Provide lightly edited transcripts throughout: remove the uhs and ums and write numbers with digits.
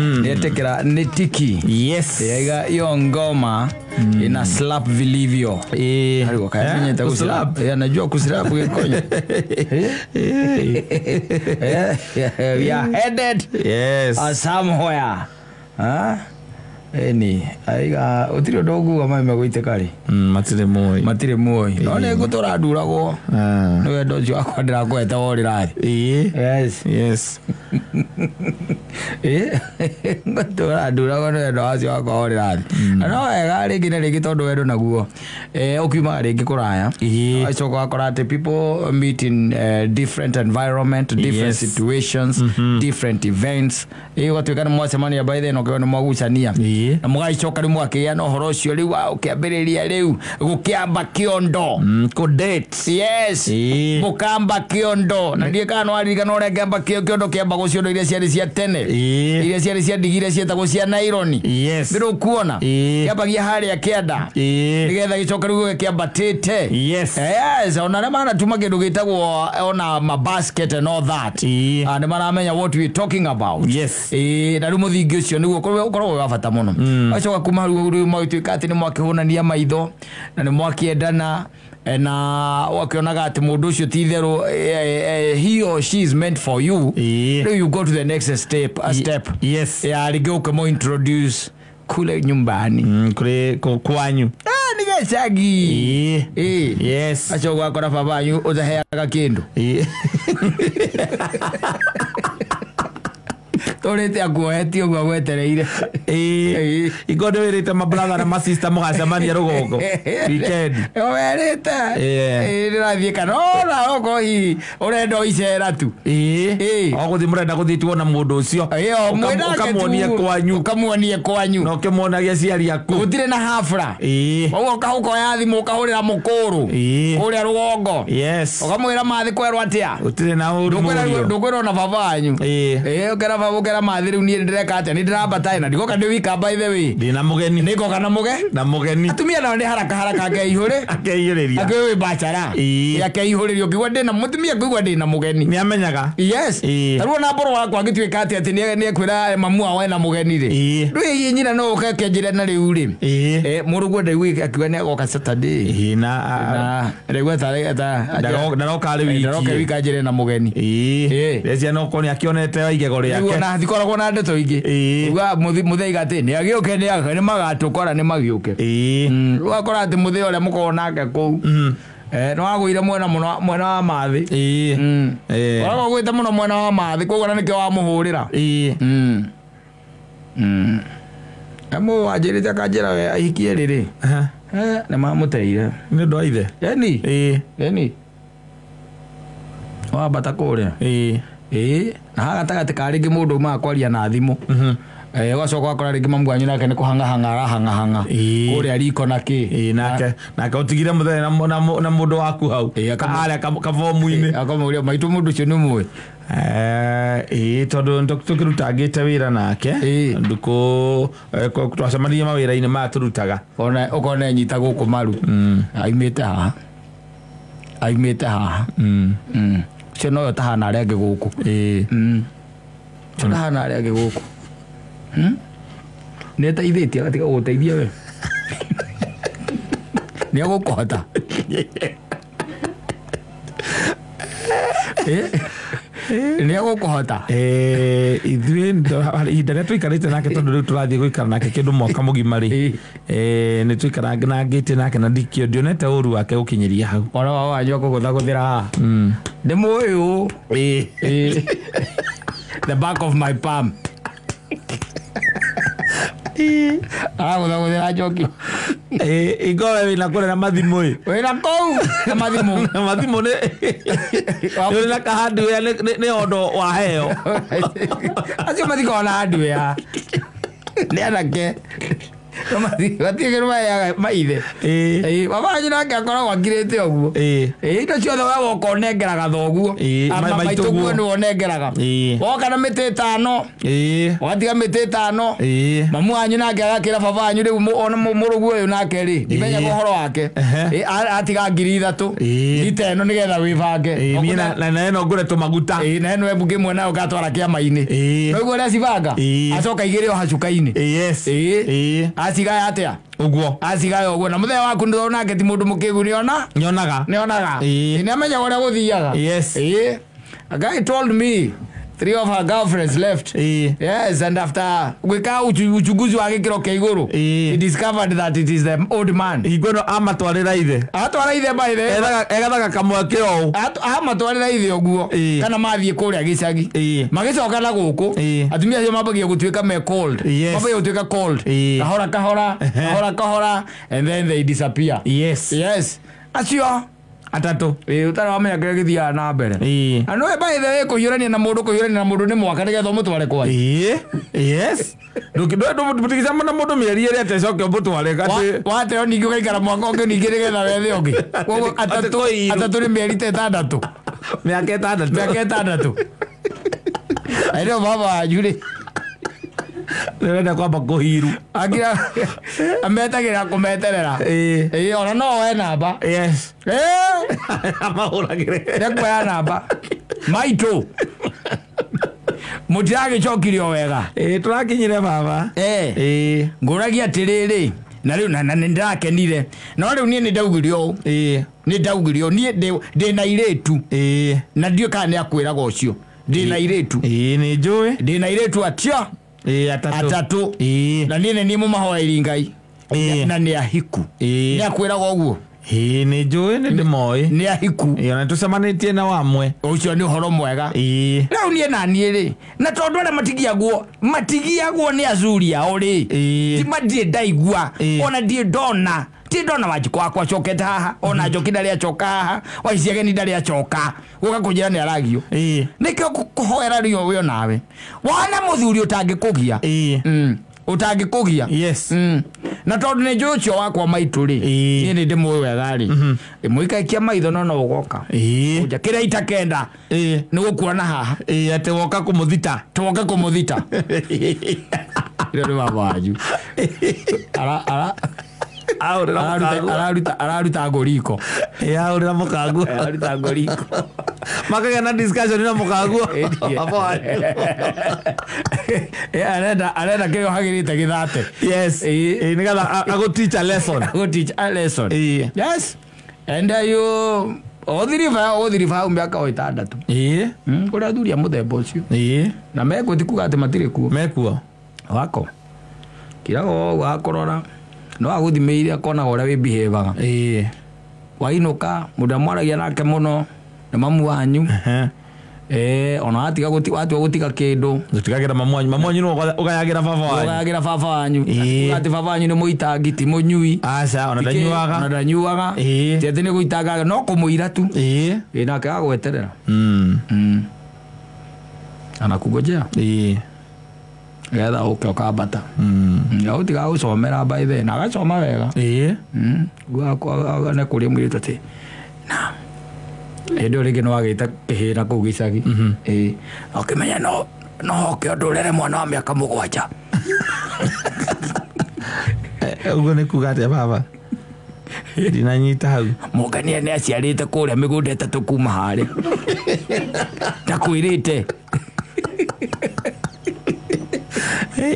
Nietekera ni tiki. Yes. Yaiga hiyo ngoma ina slap vilivyo. Eh. Ariko kayamenyeta kuslap. Eh, anajua kuslap gekonyo. Eh, we are headed Yes. Somewhere. Ah? Eni, aiga utiri undu nguga mai megũite kari. Matirĩ moĩ. Matirĩ muoĩ. No nĩ ngũtũra nduragwo. Ah. Nĩ wendo ũcio wakwa ndĩrakũhete worĩrathi. Ĩĩ. Yes. Yes. Ĩ, ngũtũra nduragwo nĩ wendo wacio wakwa worĩrathi. Na no wega rĩngĩ na rĩngĩ tondũ wendo naguo ũkiumaga rĩngĩ kũraya. Ĩĩ. Ũgacoka ũgakora atĩ people meet in different environment, different Yes. situations, different events. Ĩ, ũgatuĩka nĩ mwacemania by then ũkĩona nĩ mwagucania. Ĩĩ. Na mũgagĩcoka rĩu mũgakĩgĩa na ũhoro ũcio rĩu wa ũkĩambĩrĩria rĩu gũkĩamba kĩondo. Kũ date. Yes. Ĩĩ. Mũkamba kĩondo. Na ndiĩ kana nĩwaririkana ũrĩa kĩamba kĩondo kĩambagwo ciondo iria ciarĩ cia tene. Ĩĩ. Iria ciarĩ cia ndigi iria cietagwo cia naironi. Yes. Nĩrũkuona? Ĩĩ. Kĩambagia harĩa kĩanda. Ĩĩ. Nĩgetha gĩcoke rĩu gĩkĩambatĩte. Yes. Yes, ona arĩa manatuma kĩndũ gĩtagwo ona mabasket and all that. Ĩĩ. Ah, nĩ maramenya what we talking about. Yes. Ĩĩ, na rĩu mũthingi ũcio nĩguo ũkoragwo wĩ wa bata mũno. Acoka kuma hau rĩu magĩtuĩka atĩ nĩ mwakĩhũnania maitho na nĩ mwakĩendana na wakĩonaga atĩ mũndũ ũcio ti itherũ he or she is meant for you. Ĩĩ. Rĩu you go to the next step, a step. Yes. Ya rĩngĩ ũkĩmũ introduce kule nyumbani. Kũrĩ kwanyu. Ah, nĩ gĩcagi. Ĩĩ. Ĩĩ. Yes. Acoka ũgakora baba wanyu ũtaheaga kĩndũ. Ĩĩ. Tũrĩte akuohetie ũguo agwetereire. Ĩĩ. Ĩĩ. Iko nĩ wĩrĩte mabrother na masista mũgacemania rũgongo. Weekend. Werĩte. Ĩĩ. Ndĩrathiĩ kana ona okorwo hihi ũrenda o icera tu. Ĩĩ. Ĩĩ. O gũthiĩ mũrenda gũthiĩ tuona mũndũ ũcio. Ĩĩ, o mwĩnake tu. Ũkamuonie kwanyu. Ũkamuonie kwanyu. Na ũkĩmuonagia aciari aku. Gũtirĩ na hafla. Ĩĩ. Ũguo ũkoya thimũ ũkahũrĩra mũkũrũ. Ĩĩ. Kũrĩa rũgongo. Yes. Ũkamwĩra mathi kwerwo atĩa. Gũtirĩ na ũru mũrio. Ndũkwĩrwo na baba wanyu. Ĩĩ. Ĩĩ, ũkera baba ũkera mathi rĩu niĩ ndĩreka atĩa nĩ ndĩrambata na ndigoka ndĩ wika by the way. Ndĩna mũgeni. Nĩngoka na mũge. Na mũgeni. Atumia nao nĩ haraka haraka akeihũrĩ. Akeiyũrĩria. Akĩũĩ bachara. Ĩĩ. Akeihũrĩria ũkĩigua ndĩna mũtumia ngũigua ndĩna mũgeni. Nĩ amenyaga. Yes. Ĩĩ. Tarĩu ona mbũrũ wakwa angĩtuĩka atĩ atĩ nĩekwĩra mamu wao ena mũgeni rĩ. Ĩĩ. Rĩu ĩ nyina no ũke akĩanjĩra na rĩu rĩ. Ĩĩ. Eh, mũrũguo ndaigua akiuga nĩagoka Saturday. Ĩĩ na Na ndaigua ta ndaroka rĩ wiki. ndaroka wiki anjĩre na mũgeni. Ĩĩ. Ĩĩ. Rĩcia no korwo nĩ akĩonete igego Rĩu rĩake. ona hatikoragwo na ndeto ingĩ. Ĩĩ. Uga mũthaiga atĩ nĩagĩũke nĩ magatũkora nĩ magĩũke. Ĩĩ. Ũgakora atĩ mũthee ũrĩa mũkoragwo nake kũu. Eh, nĩwagũire mwena mũno mwena wa mathĩ. Ĩĩ. Ĩĩ. Ũragwo gwĩte mũno mwena wa mathĩ koguo na nĩkĩo wamũhũrĩra. Ĩĩ. Emu wanjĩrĩte akanjĩra we ahikie rĩrĩ. Aha. Eh, nĩ mamũteire. Nĩ ũndũ wa ithe. Eni. Ĩĩ. Eni. Wambata kũrĩa. Ĩĩ. Ĩĩ, na haha gatagatĩ ka rĩngĩ mũndũ umaga kwaria na thimũ. Eh, ũgacoka ũgakora rĩngĩ mamu wanyu nake nĩ kũhang'ahang'a arahang'ahang'a. Ĩĩ. Kũrĩa riko na kĩ. Ĩĩ nake nake ũtigire mũthenya na mũndũ waku hau. Ĩĩ, Harĩa kabomu-inĩ. Akamũria maitũ mũndũ ũcio nĩ mũĩ. Ĩĩ tondũ tũkĩrutangĩte wĩra nake. Ĩĩ. Ndukũ twacemanirie mawĩra-inĩ maya tũrutaga. Ona ũkona enyita gũkũ maru. Aimĩte haha. Aimĩte haha. Ũcio nowe ũtahana arĩa angĩ gũkũ. Ĩĩ. Ũcio ndahana arĩa angĩ gũkũ. Nĩ ĩteithĩtie agatiga gũgũteithia we. Nĩ egũkũhota. Nĩ egũkũhota. Ithuĩ ihinda rĩrĩa tũikarĩte nake tondũ rĩu tũrathiĩ gũikara nake kĩndũ mwaka mũgima rĩ. Nĩ tũikaranangĩte nake na ndikĩo ndionete ũru wake gũkinyĩria hau. Ona wa wanyu akũgũthagũthĩra haha. Nĩ mũĩ ũũ. Ĩĩ. The back of my palm. Aragũthagũthĩra njoki. Ĩĩ ingowe wĩna kũrĩa na mathimũ ĩ. Wĩna kũu na mathimũ. Na mathimũ nĩ ũrĩ na ka hardware nĩ ondo waheo. Acio mathikoragwo na hardware. Nĩ anake. Gatirĩ kĩndũ maheaga maithe. Ĩĩ. Ĩĩ, baba wanyu nake akoragwo akirĩte ũguo. Ĩĩ. Ĩĩ, indo ciothe we woka ũnengeraga thoguo. Ĩĩ, Maitũguo maitũguo. nĩwe ũnengeraga. Ĩĩ. Woka na mĩtĩ ĩtano, Ĩĩ. ũgatiga mĩtĩ ĩtano. Ĩĩ. Mamu wanyu nake agakĩra baba wanyu rĩu ona mũrũguo ũyũ nake rĩ, ndimenyaga Ĩĩ. ũhoro wake. Ehe. Ĩĩ, atiga 3,000. Ĩĩ. Ngita ĩno nĩgetha wĩbange. Ĩĩ, niĩ na ĩno ngũre tũmaguta. Ĩĩ, na ĩno ĩmwe ĩmwe nayo ngatwara kĩama-inĩ. Ĩĩ. Noguo ũrĩa cibanga? Ĩĩ. Acoka igĩrĩ o hacuka-inĩ. Ĩĩ, yes. Ĩĩ. Ĩĩ. Acigaya atĩa? Ũguo. Acigaya ũguo. Na mũthenya waku nĩ nake ti mũndũ mũkĩgu nĩona? Nyonaga. Nĩonaga. Ĩĩ. Nĩ amenyaga ũrĩa gũthiaga. Yes. Ĩĩ. A guy told me 3 of her girlfriends left. Ĩĩ. Yes, and after gwĩka uchunguzi wa gĩkĩro kĩa igũrũ, Ĩĩ. he discovered that it is the old man. Hingo ĩno amatwarĩra ithe. Atwara ithe by the Ethaga kamweke ũũ. Amatwarĩra ithe ũguo Ĩĩ. kana mathiĩ kũrĩa gĩcagi. Ĩĩ. Magĩcoka na gũkũ, Ĩĩ. atumia acio mambagia gũtuĩka me cold. Yes. Mambagia gũtuĩka cold. Ĩĩ. Kahora kahora, kahora kahora, and then they disappear. Yes. Yes. Acio Atatũ. ĩĩ ũtarĩ wamenya kĩrĩa gĩthiaga na mbere. Ĩĩ. Na nĩwe by the way kũhiũrania na mũndũ kũhiũrania na mũndũ nĩ mwaka nĩgetha ũmũtware kwanyu. Ĩĩ. Yes. Ndũtigicama na mũndũ mĩeri ĩrĩ atĩ acoke ũmũtware atĩ Wateo ningĩ ũgaikara mwaka ũngĩ ningĩ nĩgetha wethe ũngĩ. Koguo Atĩ kũirũ. atatũ nĩ mĩeri ta ĩtandatũ. mĩaka ĩtandatũ. Mĩaka ĩtandatũ. Aĩrĩo baba wanyu rĩ. Nĩũrenda kwamba kũhiru. Akira ametagĩra kũmeterera. Ĩĩ. Ĩĩ ona no oe namba. Yes. Ĩĩ. Amahũragĩre. Nĩkuoya namba. Maitũ. Mũtiragĩcokire o wega. Ĩĩ tũrakinyire baba. Ĩĩ. Ĩĩ. Ngũragia atĩrĩrĩ na rĩu na nĩ ndĩrakenire no rĩu niĩ nĩ ndaugire ũũ Ĩĩ. nĩ ndaugire ũũ niĩ ndĩ na irĩtu Ĩĩ. na ndiũĩ kana nĩ akwĩraga ũcio ndĩ na irĩtu Ĩĩ nĩ njũĩ. ndĩ na irĩtu atia Ĩĩ atatũ. atatũ Ĩĩ. na niĩ nĩ niĩ mũmahoeri Ngai Ĩĩ. na nĩ ahiku Ĩĩ. nĩ akwĩraga ũguo Ĩĩ nĩ njũĩ nĩ ndĩmoĩ. nĩ ahiku Ĩĩ ona tũcemanĩtie na wamwe. ũcio nĩ ũhoro mwega Ĩĩ. rĩu niĩ na niĩ rĩ na tondũ arĩa matigiagwo nĩ azuri ao rĩ Ĩĩ. ti mandirĩ ndaigua Ĩĩ. ona ndirĩ ndona ndirĩ ndona Wanjikũ wakwa acokete haha ona Njoki ndarĩ acoka haha Waiciageni ndarĩ acoka gũka kũnjĩra nĩ aragio Ĩĩ. nĩkĩo kũhoera rĩo wĩ onawe wona mũthuri ũtangĩkũgia Ĩĩ. Ũtangĩkũgia Yes. Na tondũ nĩ njũĩ ũcio wakwa maitũ rĩ Ĩĩ. niĩ nĩ ndĩmũĩ wega rĩ mũikaikia maitho no no ũgoka Ĩĩ. Kũnja kĩrĩa itakenda Ĩĩ. nĩ gũkuona haha Ĩĩ atĩ woka kũmũthita. twoke kũmũthita ĩro nĩ baba wanyu Ahũrĩra mũkanguo. araruta ngũriko Ĩĩ ahũrĩra mũkanguo. araruta ngũriko Makagĩa na discussion na mũkanguo. Baba wanyu. Arenda kĩrĩa ũhagĩrĩte gĩthate. Yes. Ĩĩ. Ĩĩ nĩgetha agũ teach a lesson. Agũ teach a lesson. Ĩĩ. Yes. And you ũthiriba ũthiriba hau mĩaka o ĩtandatũ. Ĩĩ. Kũrĩ athuri a mũthemba ũcio Ĩĩ. na mekuo ti kuga atĩ matirĩ kuo Mekuo. wako kiraga ũguo akũrora no agũthimĩire akonaga ũrĩa wĩbihevaga Ĩĩ. wainũka mũndũ amwaragia nake mũno nĩ mamu wanyu. Ehe. Ona watiga watua gũtiga kĩndũ Tũtigagĩra mamu wanyu. Mamu wanyu nĩwe ũgayagĩra baba wanyu. ũgayagĩra baba wanyu. Ĩĩ. Kuga atĩ baba wanyu nĩ mũitangi ti mũnyui. Aca ona Ti kĩ- ndanyuaga. ona ndanyuaga. Ĩĩ. Ti atĩ nĩ gũitangaga no kũmũira tu. Ĩĩ. Ĩ nake agweterera anakungojea Ĩĩ. getha ũke ũkambata agũtiga gũcomera by then agacoma wega. Ĩĩ. Nĩ kũrĩa mũirĩtu atĩ na hĩndĩ ĩyo rĩngĩ nĩ wagĩte kĩhĩna kũu gĩcagi. Ĩĩ na ũkĩmenya no hoke ũndũ ũrere mwana wa mĩaka 7. Ũguo nĩ kuga atĩa baba? Ndinanyita hau. Mũngania nĩ aciarĩte kũrĩa mĩgũnda 3 kuma harĩa ndakwĩrĩte.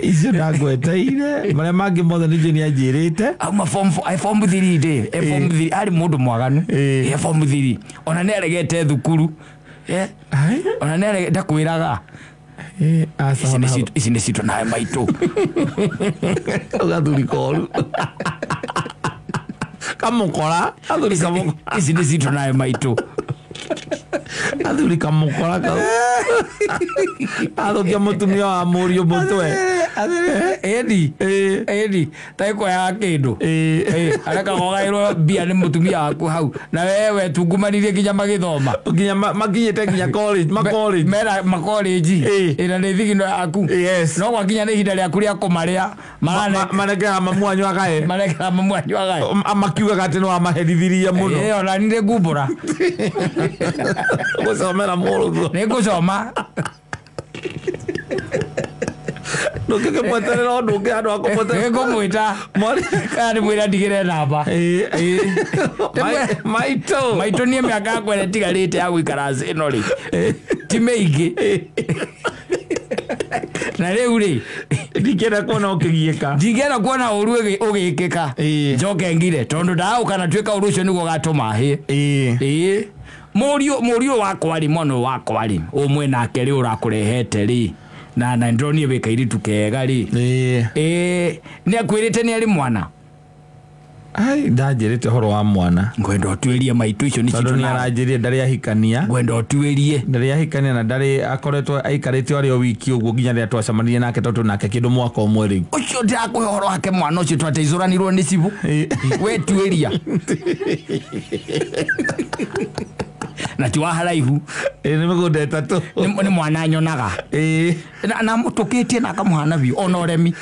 Icio ndangweteire marĩa mangĩ mothe nĩ nĩ anjĩrĩte. Auma form form 3 ndĩ e form 3 arĩ mũndũ mwaganu. Ĩĩ. E form 3 ona nĩ aregete thukuru. Ai. Ona nĩ arege ndakwĩraga. Aca ona hau. Ici nĩ citũ nawe maitũ. Gathuri koru. Kamũkora. Gathuri kamũkora. Ici nĩ citũ nawe maitũ. Gathuri kamũkora kau. Athũkia mũtumia wa mũriũ mũtwe. Ĩni. Ĩni taĩkwoyaga kĩndũ arekagogaĩrwo mbia nĩ mũtumia waku hau na wewe tungumanirie nginya magĩthoma nginya makinyĩte nginya college macollege mera makolenji ĩna nĩ thigino yaku. Yes. No gwakinya nĩ ihinda rĩaku rĩa kũmarĩa manengeraga mamu wanyu agae manengeraga mamu wanyu agae makiugaga atĩ nĩ wamaherithirie mũno. Ĩĩ ona niĩ nĩngumbũra gũcomera mũrũguo nĩngũcoma ndũngĩkĩmweterera ũndũ ũngĩ handũ ha kũmweterera nĩngũmwĩta kana ndĩmwĩre ndigĩre namba. Maitũ maitũ niĩ mĩaka yakwa ĩrĩa ĩtigarĩte ya gũikara thĩ ĩno rĩ ti mĩingĩ na rĩu rĩ ndingĩenda kuona ũkĩgiĩka ndingĩenda kuona ũru ũgĩkĩka njoke ngire tondũ ndagũka na tuĩka ũru ũcio nĩguo ũgatũma hĩe. Ĩĩ mũriũ wakwa rĩ mwana ũyũ wakwa rĩ ũmwe nake rĩ ũrakũrehete rĩ na ndĩronire wĩ kairĩtu kega rĩ. Ĩĩ nĩ akwĩrĩte nĩ arĩ mwana. Ai ndanjĩrĩte ũhoro wa mwana ngwenda ũtuĩrie maitũ icio nĩ tondũ citũ nĩ nawe. aranjĩrire ndarĩ ahikania ngwenda ũtuĩrie ndarĩ ahikania na ndarĩ akoretwo aikarĩte arĩ o wiki ũguo nginya rĩrĩa twacemanirie nake tondũ nake kĩndũ mwaka ũmwe rĩu ũcio ndĩrakũhe ũhoro wake mwana ũcio twateithũranirwo nĩ cibũ we tuĩria na ti wa haraihu nĩ mĩgũnda ĩtatũ nĩ mwana nyonaga na mũtũkĩtie na akamũhana biũ ona ũremi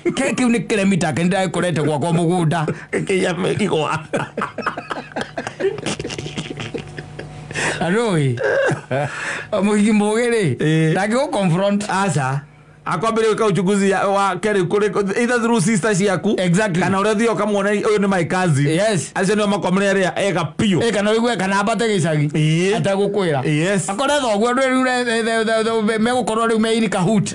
kĩu nĩ kĩremi take nĩndagĩkorete gwakwa mũgũnda kĩia igwa na ndũĩ mũhiki mũgĩ rĩ ndangĩgũ confront aca akwambĩrĩria gwĩka uchunguzi wa kerĩ kũrĩ either through sister ciaku Exactly. kana ũrĩa ũthiaga ũkamuona ũyũ nĩ my cousin Yes. acio nĩo makwamũrĩra arĩa ega biũ kana ũigue kana ambate gĩcagi ategũkwĩra Yes. akore thoguo andũ rĩu megũkorwo rĩu me in cahoot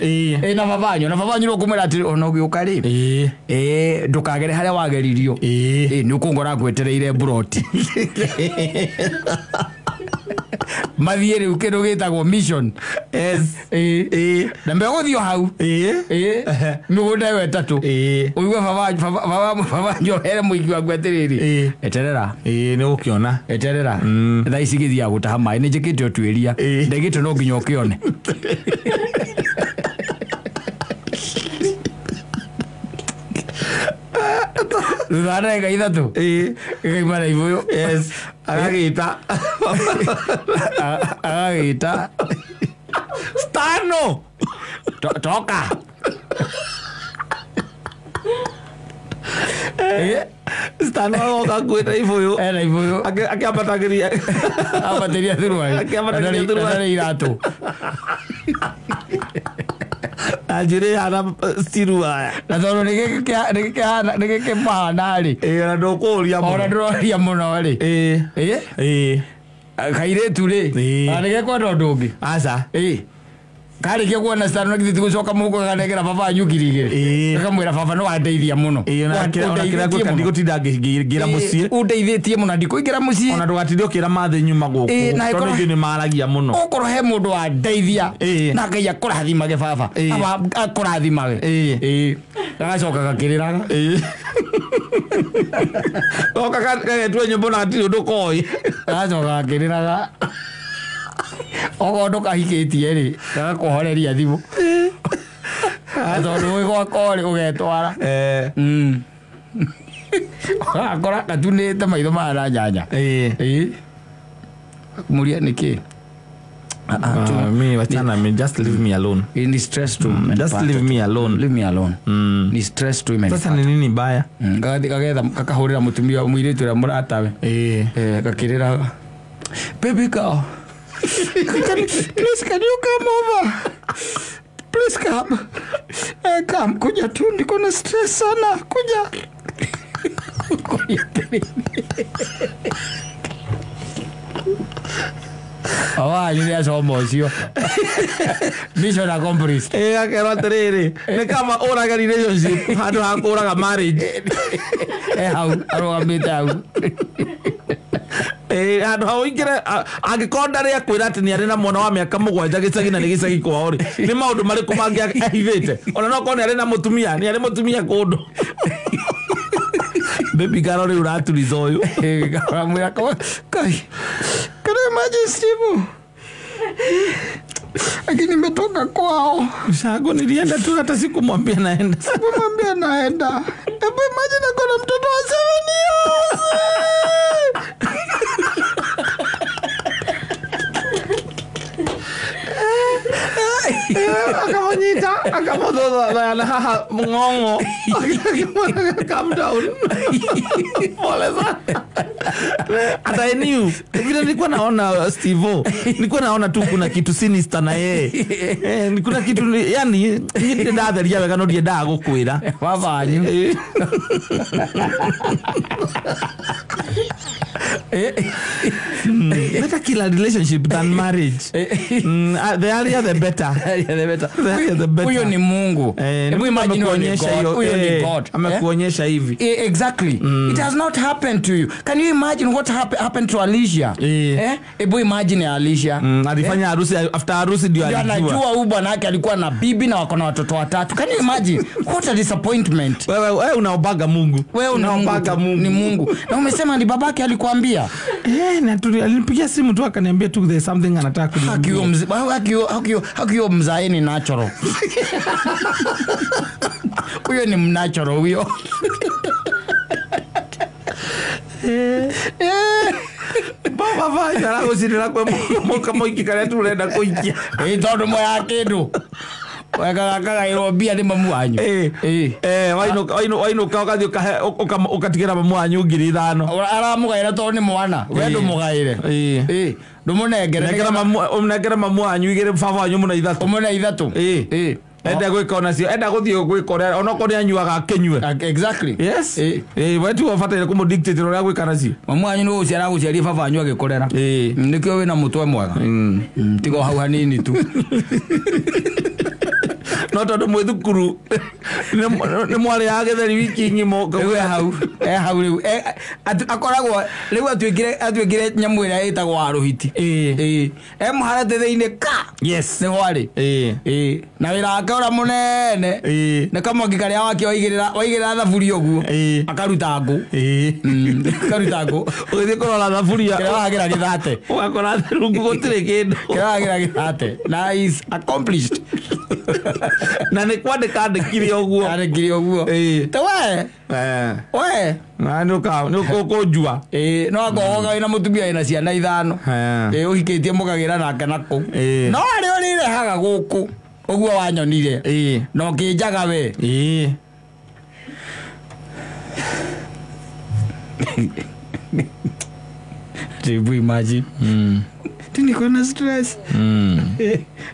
na babanyu na babanyu rĩu ũkũmwĩra atĩrĩ ona ũgĩũka rĩ ndũkagere harĩa wageririo nĩ ũkũngora ngwetereire mburoti mathiĩ rĩu kĩndũ gĩtagwo mission. Yes. Na megũthiĩ o hau mĩgũnda ĩyo ĩtatũ ũigue baba njohere mũingĩ waku atĩrĩrĩ eterera nĩ ũgũkĩona eterera thaa ici gĩthiaga gũtaha maĩ nĩ njĩkĩte ũtuĩria ndegĩte no nginya ũkĩone thutha wa ndagĩka ithatũ gĩkaima na ibũyũ Yes. Agagĩta agagĩta stano toka stano agoka akuĩte ibũyũ ena ibũyũ akĩambatagĩria ambatĩria thuruarĩ Akĩambatagĩria thuruarĩ. ndarĩ iratũ na njuĩrĩ ĩhana ciruaya na tondũ nĩgĩkĩmahana rĩ na ndũkũũria ona mũno ndũroria mũno rĩ kairĩtu rĩ ona nĩgekwenda ũndũ ũngĩ aca karĩkia kuona citano githĩ ti gũcoka mũhuko gakanengera baba wanyu ngiri igĩrĩ gakamwĩra baba nĩ wandeithia mũno ona kĩrĩa ngwĩka ndigũtinda ngĩingĩra mũciĩ ũndeithĩtie mũno ndikũingĩra mũciĩ ona ndũgatinde ũkĩra mathĩ nyuma gũkũ na tondũ ithuĩ nĩ maragia mũno okorwo he mũndũ wandeithia na Ngai akũrathimage baba aba akũrathimage gagacoka gakĩrĩraga goka gagetue nyũmba na gatirĩ ũndũ koĩ gagacoka gakĩrĩraga okorwo ndũkahikĩtie rĩ gagakũhoreria thimũ tondũ wĩ gwakwa rĩ ũgetwara ũgakora gatunĩte maitho mahana nyanya mũria nĩkĩ Me wachana me just leave me alone. Ni stress tu Just leave me alone. Leave me alone. Ni stress tu imenipata. Sasa ni nini mbaya? Gagathiĩ gagetha gakahũrĩra mũtumia mũirĩtu ũrĩa mũratawe gakĩrĩraga baby girl please can you come over please come come kuja tu niko na stress sana kuja Awa, nĩ acoma ũcio mission accomplished. Akerwo atĩrĩrĩ nĩ kama ũrage relationship handũ ha kũraga marriage hau arũgamĩte hau handũ ha ũingĩre angĩkorwo ndarĩ akwĩra atĩ nĩ arĩ na mwana wa mĩaka 7 gĩcagi na nĩ gĩcagi kwao rĩ nĩ maũndũ marĩkũ mangĩ ahithĩte ona no korwo nĩ arĩ na mũtumia nĩ arĩ mũtumia kũndũ baby girl rĩu ũraturiza ũyũ Amwĩra Kai, can you imagine Steve? Lakini nimetoka kwao. Ushago nilienda tu hata sikumwambia naenda. Sikumwambia naenda. Hebu imagine ako na mtoto wa 7 years. Akamonyita, akamodhodha na haha mngongo. Calm down. Pole sana. Hata I knew. Vile nilikuwa naona Steve-O, nilikuwa naona tu kuna kitu sinister na yeye. Kuna kitu yani ndatheria wega no ndiendaga gukwira. Baba wanyu. Better kill a relationship than marriage. The earlier the better. The earlier the better. Huyo ni Mungu. Hebu imagine huyo ni God. Amekuonyesha hivi. Exactly. It has not happened to you. Can you imagine what happened to Alicia? Hebu imagine Alicia. Alifanya harusi, after harusi ndio alijua. Anajua huyu bwana yake alikuwa na bibi na wako na watoto watatu. Can you imagine? What a disappointment. Wewe unaobaga Mungu. Wewe unaobaga Mungu. Ni Mungu. Na umesema ni babake alikuambia. Na alinipigia simu tu akaniambia tu there's something anataka kuniambia. Hakio mzae ni natural. Huyo ni natural huyo. Baba vaja la gũcinĩra kwe mũka mũiki karĩa tũrenda kũikia. Tondũ moya kĩndũ. Wekagairwo mbia nĩ mamu wanyu. Wainũka ũgathiĩ ũkatigĩra mamu wanyu 5,000. Aramũgaĩra tondũ nĩ mwana. We ndũmũgaĩre. Ndũmũnengere. Ũmũnengere mamu wanyu 2, baba wanyu mũna 3. Ũmũne 3. Enda gwĩka onacio, enda gũthiĩ gwĩka ũrĩa onokorwo nĩ anyuaga akĩnyue. Exactly. Yes. We tiwe ũbataire kũmũ-dictate ũrĩa gwĩka nacio. Mamu wanyu nĩ gũciara agũciarie baba wanyu agĩkũrera. Nĩkĩo wĩna mũtwe mwega. Tiga o hau hanini tu. No tondũ mwĩ thukuru nĩ mwarĩaga gĩtheri wiki ng'ima. Rĩu e hau, e hau rĩu. Akoragwo rĩu atuĩkire nyamũ ĩrĩa ĩtagwo wa rũhiti. E mũharate thĩinĩ ka. Yes. Nĩho arĩ. Na wĩra wake ũrĩa mũnene nĩ kamwaki karĩa wake waigĩrĩra thaburia ũguo akaruta ngũ. Akaruta ngũ. Ũgĩthiĩ kũrora thaburia. Kĩrĩa wagĩra gĩthate. Ũgakora rungu gũtirĩ kĩndũ. Kĩrĩa wagĩra gĩthate. Na is accomplished. Na nĩ kwandĩka andĩkire ũguo. Andĩkire ũguo. Te we. We. Na nĩ ũkũnjua. No akorwo wĩna mũtumia wĩna ciana 5. Ũhikĩtie mũkagĩra nake na kũu. No arĩa ũrĩrehaga gũkũ ũguo wanyonire. Na ũkĩnjaga we. Hebu imagine. Niko na stress.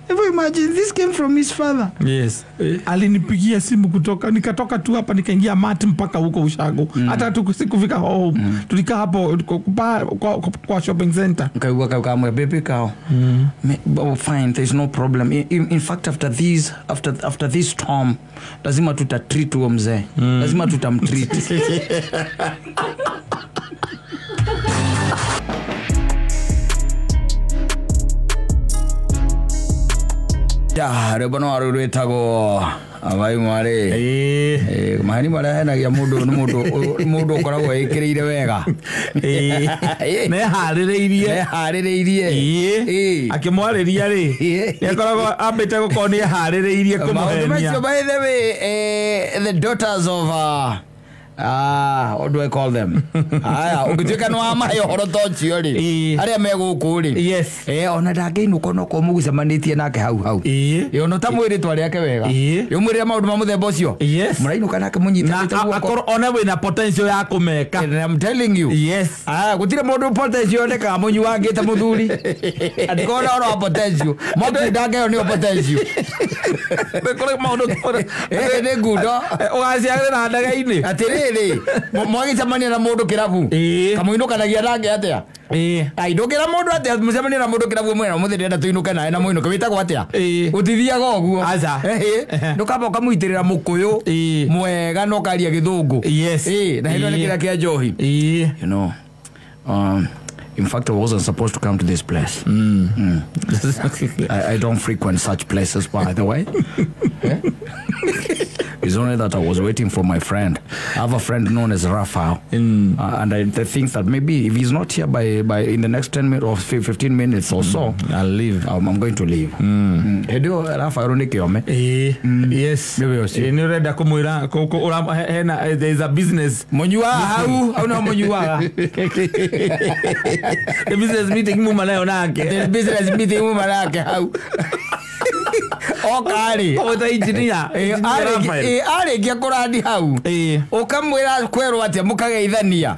Hebu imagine this came from his father. Yes. Alinipigia simu kutoka, nikatoka tu hapa nikaingia mat mpaka huko Ushago. Hata tu sikufika home. Tulikaa hapo kwa shopping center. Nikaigua kama baby kao. Fine, there's no problem. In fact after this storm lazima tutatreat huo mzee. Lazima tutamtreat. Ya, rwĩmbo no rũu rwĩtagwo Abai Mwarĩ. Maheni marĩa henagia mũndũ nĩ mũndũ ũkoragwo ĩkĩrĩire wega. Neharĩrĩirie. Neharĩrĩirie. Akĩmwarĩria rĩ, nĩakoragwo ambĩte gũkorwo nĩeharĩrĩirie kũmũhenia. Maũndũ macio, by the way, the daughters of what do I call them? Aya, ũngĩtuĩka nĩ wamahe ũhoro ta ũcio rĩ, arĩa me gũkũ rĩ. Yes. Ona ndangĩinũka onokorwo mũgũcemanĩtie nake hau hau. Ona ũtamwĩrĩtwa rĩake wega. Ũmwĩrĩre maũndũ ma mũthemba ũcio. Yes. Mũrainũka nake mũnyitanĩte guoko. Akorwo one wĩna potential ya kũmeka. And I'm telling you. Yes. Gũtirĩ mũndũ potential yonekaga mũnyuangĩte mũthuri. Angĩkorwo na ũhoro wa potential, mũkunda ĩyo nĩyo potential. Kũrĩ maũndũ nĩ ngundo. Ũgaciarĩra ndege-inĩ. Atĩrĩrĩ, mwagĩcemania na mũndũ kĩrabu kamũinũkanagia nake atĩa? Ai, ndũngĩra mũndũ atĩa mũcemanie na mũndũ kĩrabu mwena mũthĩ ndĩrenda tũinũke nawe na mũinũke wĩtagwo atĩa? Gũtithiaga ũguo. Aca. Ndũkamba ũkamũitĩrĩra mũkũyũ mwega na ũkaria gĩthũngũ. Yes. Na hĩndĩ ĩyo nĩ kĩrĩa kĩa njohi. You know, in fact, I wasn't supposed to come to this place. I don't frequent such places, by the way. It's only that I was waiting for my friend. I have a friend known as Raphael. And I think that maybe if he's not here by in the next 10 minutes or 15 minutes or so, I'll leave. I'm going to leave. Hĩndĩ ĩyo Raphael nĩ kĩome. Yes. Nĩwe ũcio. Nĩ ũrenda kũmwĩra hena there is a business. Mũnyuaga hau, hau no mũnyuaga. The business meeting muma nayo nake. The business meeting muma nake hau. Oka rĩ. Ũgwĩta engineer. Arĩkia kũrandi hau. Ũkamwĩra kwerwo atĩa mũkageithania.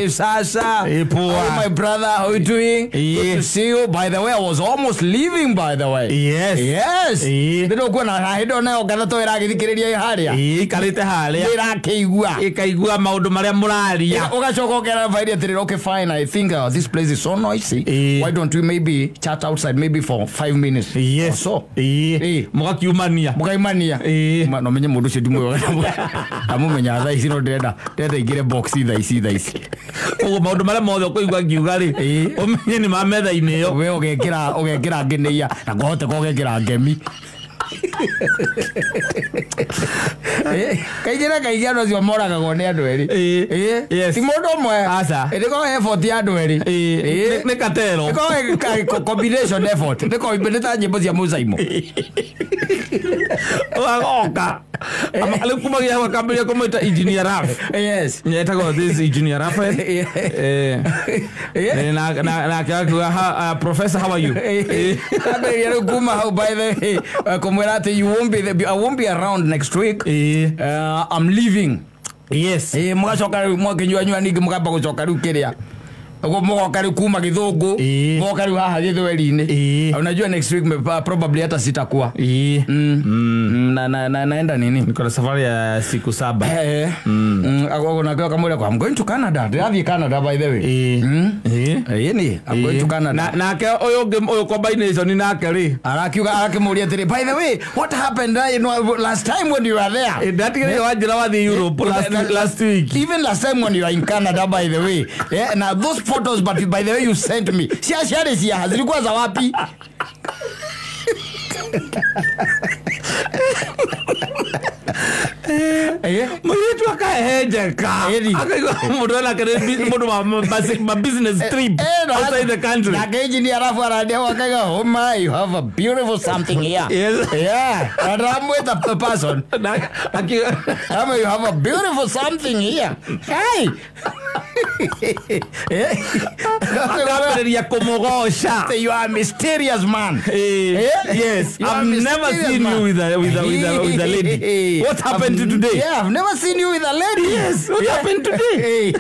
Sasa. Poa. Oh, my brother, how you doing? Good to see you. By the way, I was almost leaving, by the way. Yes. Yes. Ndĩrũkuona na hĩndĩ ĩyo nayo ngathatũ ĩragĩthikĩrĩria harĩa. Ikarĩte harĩa. Ĩrakĩigua. Ĩkaigua maũndũ marĩa mũraria. Ũgacoka ũkera Rafael atĩrĩrĩ, okay fine, I think this place is so noisy. Why don't we maybe chat outside maybe for 5 minutes? Yes. Or so. Mũgakiumania. Mũkaimania. No menye mũndũ ũcio ndimũĩ. Ndamũmenya thaa ici no ndĩrenda aingĩre box thaa ici. Ũguo maũndũ marĩa mothe ũkũigua ngiuga rĩ, ũmenye nĩ ma metha-inĩ ĩyo. We ũgekĩra ngenĩia na kwahoteka ũgekĩra ngemi. Kaingĩ na kaingĩ andũ acio moragagwo nĩ andũ erĩ. Ti mũndũ ũmwe. Aca. Ĩkoragwo effort ya andũ erĩ. Nĩ katero. Ĩkoragwo combination effort. Nĩ ta nyĩmbo cia Mũcaimo. Ũgagoka. Rĩu kumagia hau akambĩrĩria kũmwĩta Engineer Raf. Yes. Etagwo this Engineer Raphael. Nake akiuga, Professor, how are you? Ambĩrĩria rĩu kuma hau, by the way, kũmwĩra atĩ I won't be around next week. I'm leaving. Yes. Mũgacoka rĩu mwakĩnyuanyua ningĩ mũkamba gũcoka rĩu kĩrĩa. Ũguo mũgoka rĩu kuma Gĩthũngũ, mũgoka rĩu haha Gĩthweri-inĩ. Unajua next week probably hata sitakuwa. Na naenda nini? Niko na safari ya siku 7. Akamwĩra, I'm going to Canada. Ndĩrathiĩ Canada by the way. Ni I'm going to Canada. Nake ũyũ ũngĩ ũyũ combination nake rĩ. Arakiuga arakĩmũria atĩrĩ, by the way, what happened last time when you were there? Ndatigĩrĩire wanjĩra wathiĩ Europe last week. Even last time when you were in Canada, by the way. Yeah, now those photos, but by the way you sent me. Cia cia zilikuwa za wapi? Mũirĩtu akahehenjeka. Akaigua mũndũ ena mũndũ wa business trip outside the country. Nake engineer arabu arandia akaiga, oh my, you have a beautiful something here. Yes. Yeah. And I'm with the person. You have a beautiful something here. Hey. Akambĩrĩria kũmũgoca. You are a mysterious man. Yes. I've never seen you with a lady. What happened today? Yeah, I've never seen you with a lady. Yes, what happened today?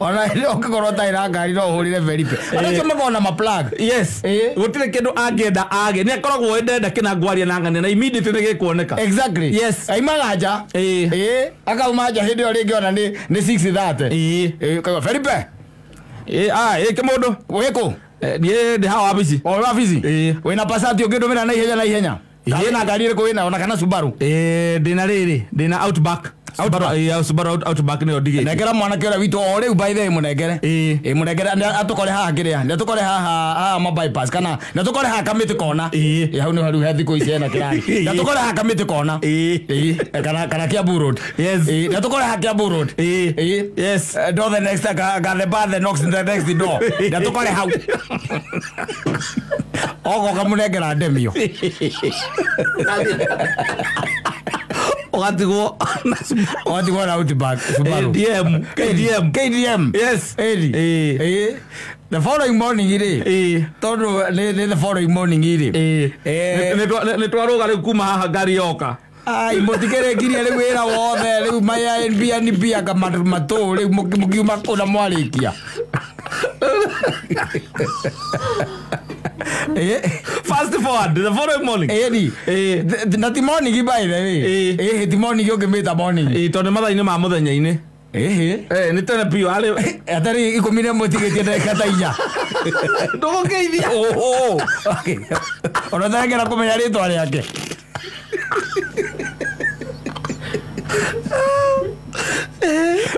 Ona ile ũngĩkorwo ũtarĩ na ngari no ũhũrĩre Felipe. Andũ acio makoragwo na ma-plug. Yes. Gũtirĩ kĩndũ angĩenda age. Nĩ akoragwo ndenda kĩna ngwaria na ng'ania na immediately nĩ gĩkuoneka. Exactly. Yes. Aimaga nja. Akauma nja hĩndĩ ĩyo rĩngĩ ona nĩ 6:30. Kaigua Felipe. Kĩmũndũ. Wĩkũ? Niĩ ndĩ haha wabici. O wabici? Wĩna Passat ũngĩndũmĩra na ihenya na ihenya? Wĩna ngari ĩrĩkũ wĩna ona kana Subaru? Ndĩna rĩrĩ, ndĩna Outback. Subaru Outback nĩyo ndigĩte. Nengera mwanake ũrĩa witũ o rĩu by the way mũnengere. Mũnengere atũkore haha kĩrĩa, nĩ atũkore haha ma bypass kana nĩ atũkore haha Kamĩtĩ kona. Hau nĩho rĩu he thikũ ici hena kĩrani. Nĩ atũkore haha Kamĩtĩ kona. Kana Kiambu Road. Yes. Nĩ atũkore haha Kiambu Road. Yes. Door the next the bar the knocks the next door. Nĩ atũkore hau. Ogoka mũnengera ndemio. Ũgatigwo ũgatigwo na Outback Subaru. KDM. KDM. Yes. The following morning rĩ. Tondũ nĩ the following morning rĩ. Nĩ twarũga rĩu kuma haha ngari yoka. Ai mũtikĩrĩkirie rĩu wĩra wothe rĩu maya NB anga matũ rĩu mũkiuma kũna mwarĩkia. Fast forward the following morning. Na ti morning by the way. Ti morning ũngĩmĩta morning. Tondũ mathaa-inĩ ma mũthenya-inĩ. Nĩ tene biũ arĩ atarĩ 11 tigĩtie ndagĩka ta 4. Ndũgũkĩithia. Ona ũtarengera kũmenya rĩtwa rĩake.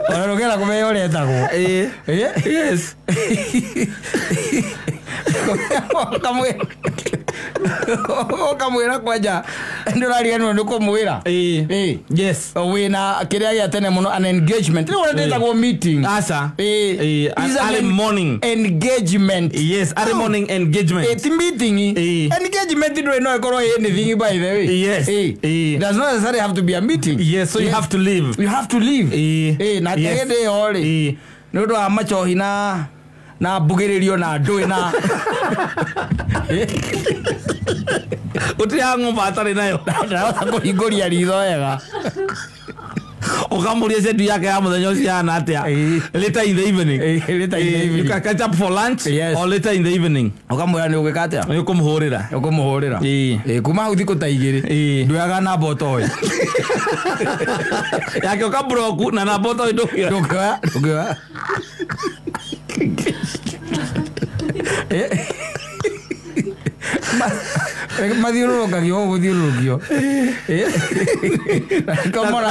Ona ndũngĩenda kũmenya ũrĩa etagwo. Yes. Ũkamwĩra kwanja Ndũrariganĩrwo nĩ kũmwĩra. Ĩĩ. Yes. Wĩna kĩrĩa gĩa tene mũno, an engagement. Rĩu ũrĩa ndĩtagwo meeting. Aca. Ĩĩ. Ĩĩ, Is an early morning. Engagement. Yes, early morning engagement. Ĩĩ, ti meeting. Ĩĩ. Engagement ndũrĩ no ĩkorwo ĩ anything, by the way. Yes. Ĩĩ. Ĩĩ. Does not necessarily have to be a meeting. Yes, so you have to leave. You have to leave. Ĩĩ. Ĩĩ, na Yes. hĩndĩ ĩyo rĩ, Ĩĩ. nĩ ũndũ wa macohi na mbugĩrĩrio na ndũĩ na Gũtirĩ hangover atarĩ nayo. Ndarahota kũhingũria ritho wega. Ũkamũria schedule yake ya mũthenya ũcio ihana atĩa. Ĩĩ. Later in the evening. Ĩĩ, later in the Ĩĩ, evening. you can catch up for lunch Yes. or later in the evening. Ũkamwĩra nĩ ũgwĩka atĩa. Nĩ ũkũmũhũrĩra. Ũkũmũhũrĩra. Ĩĩ. Ĩĩ, kuma hau thikũ ta igĩrĩ Ĩĩ. nduoyaga namba ũtoĩ. Yake ũkambroku na namba ũtoĩ ndũkĩoya. Ndũngĩoya, ndũngĩoya. Mathiũrũrũkagio ũũ gũthiũrũrũkio. Na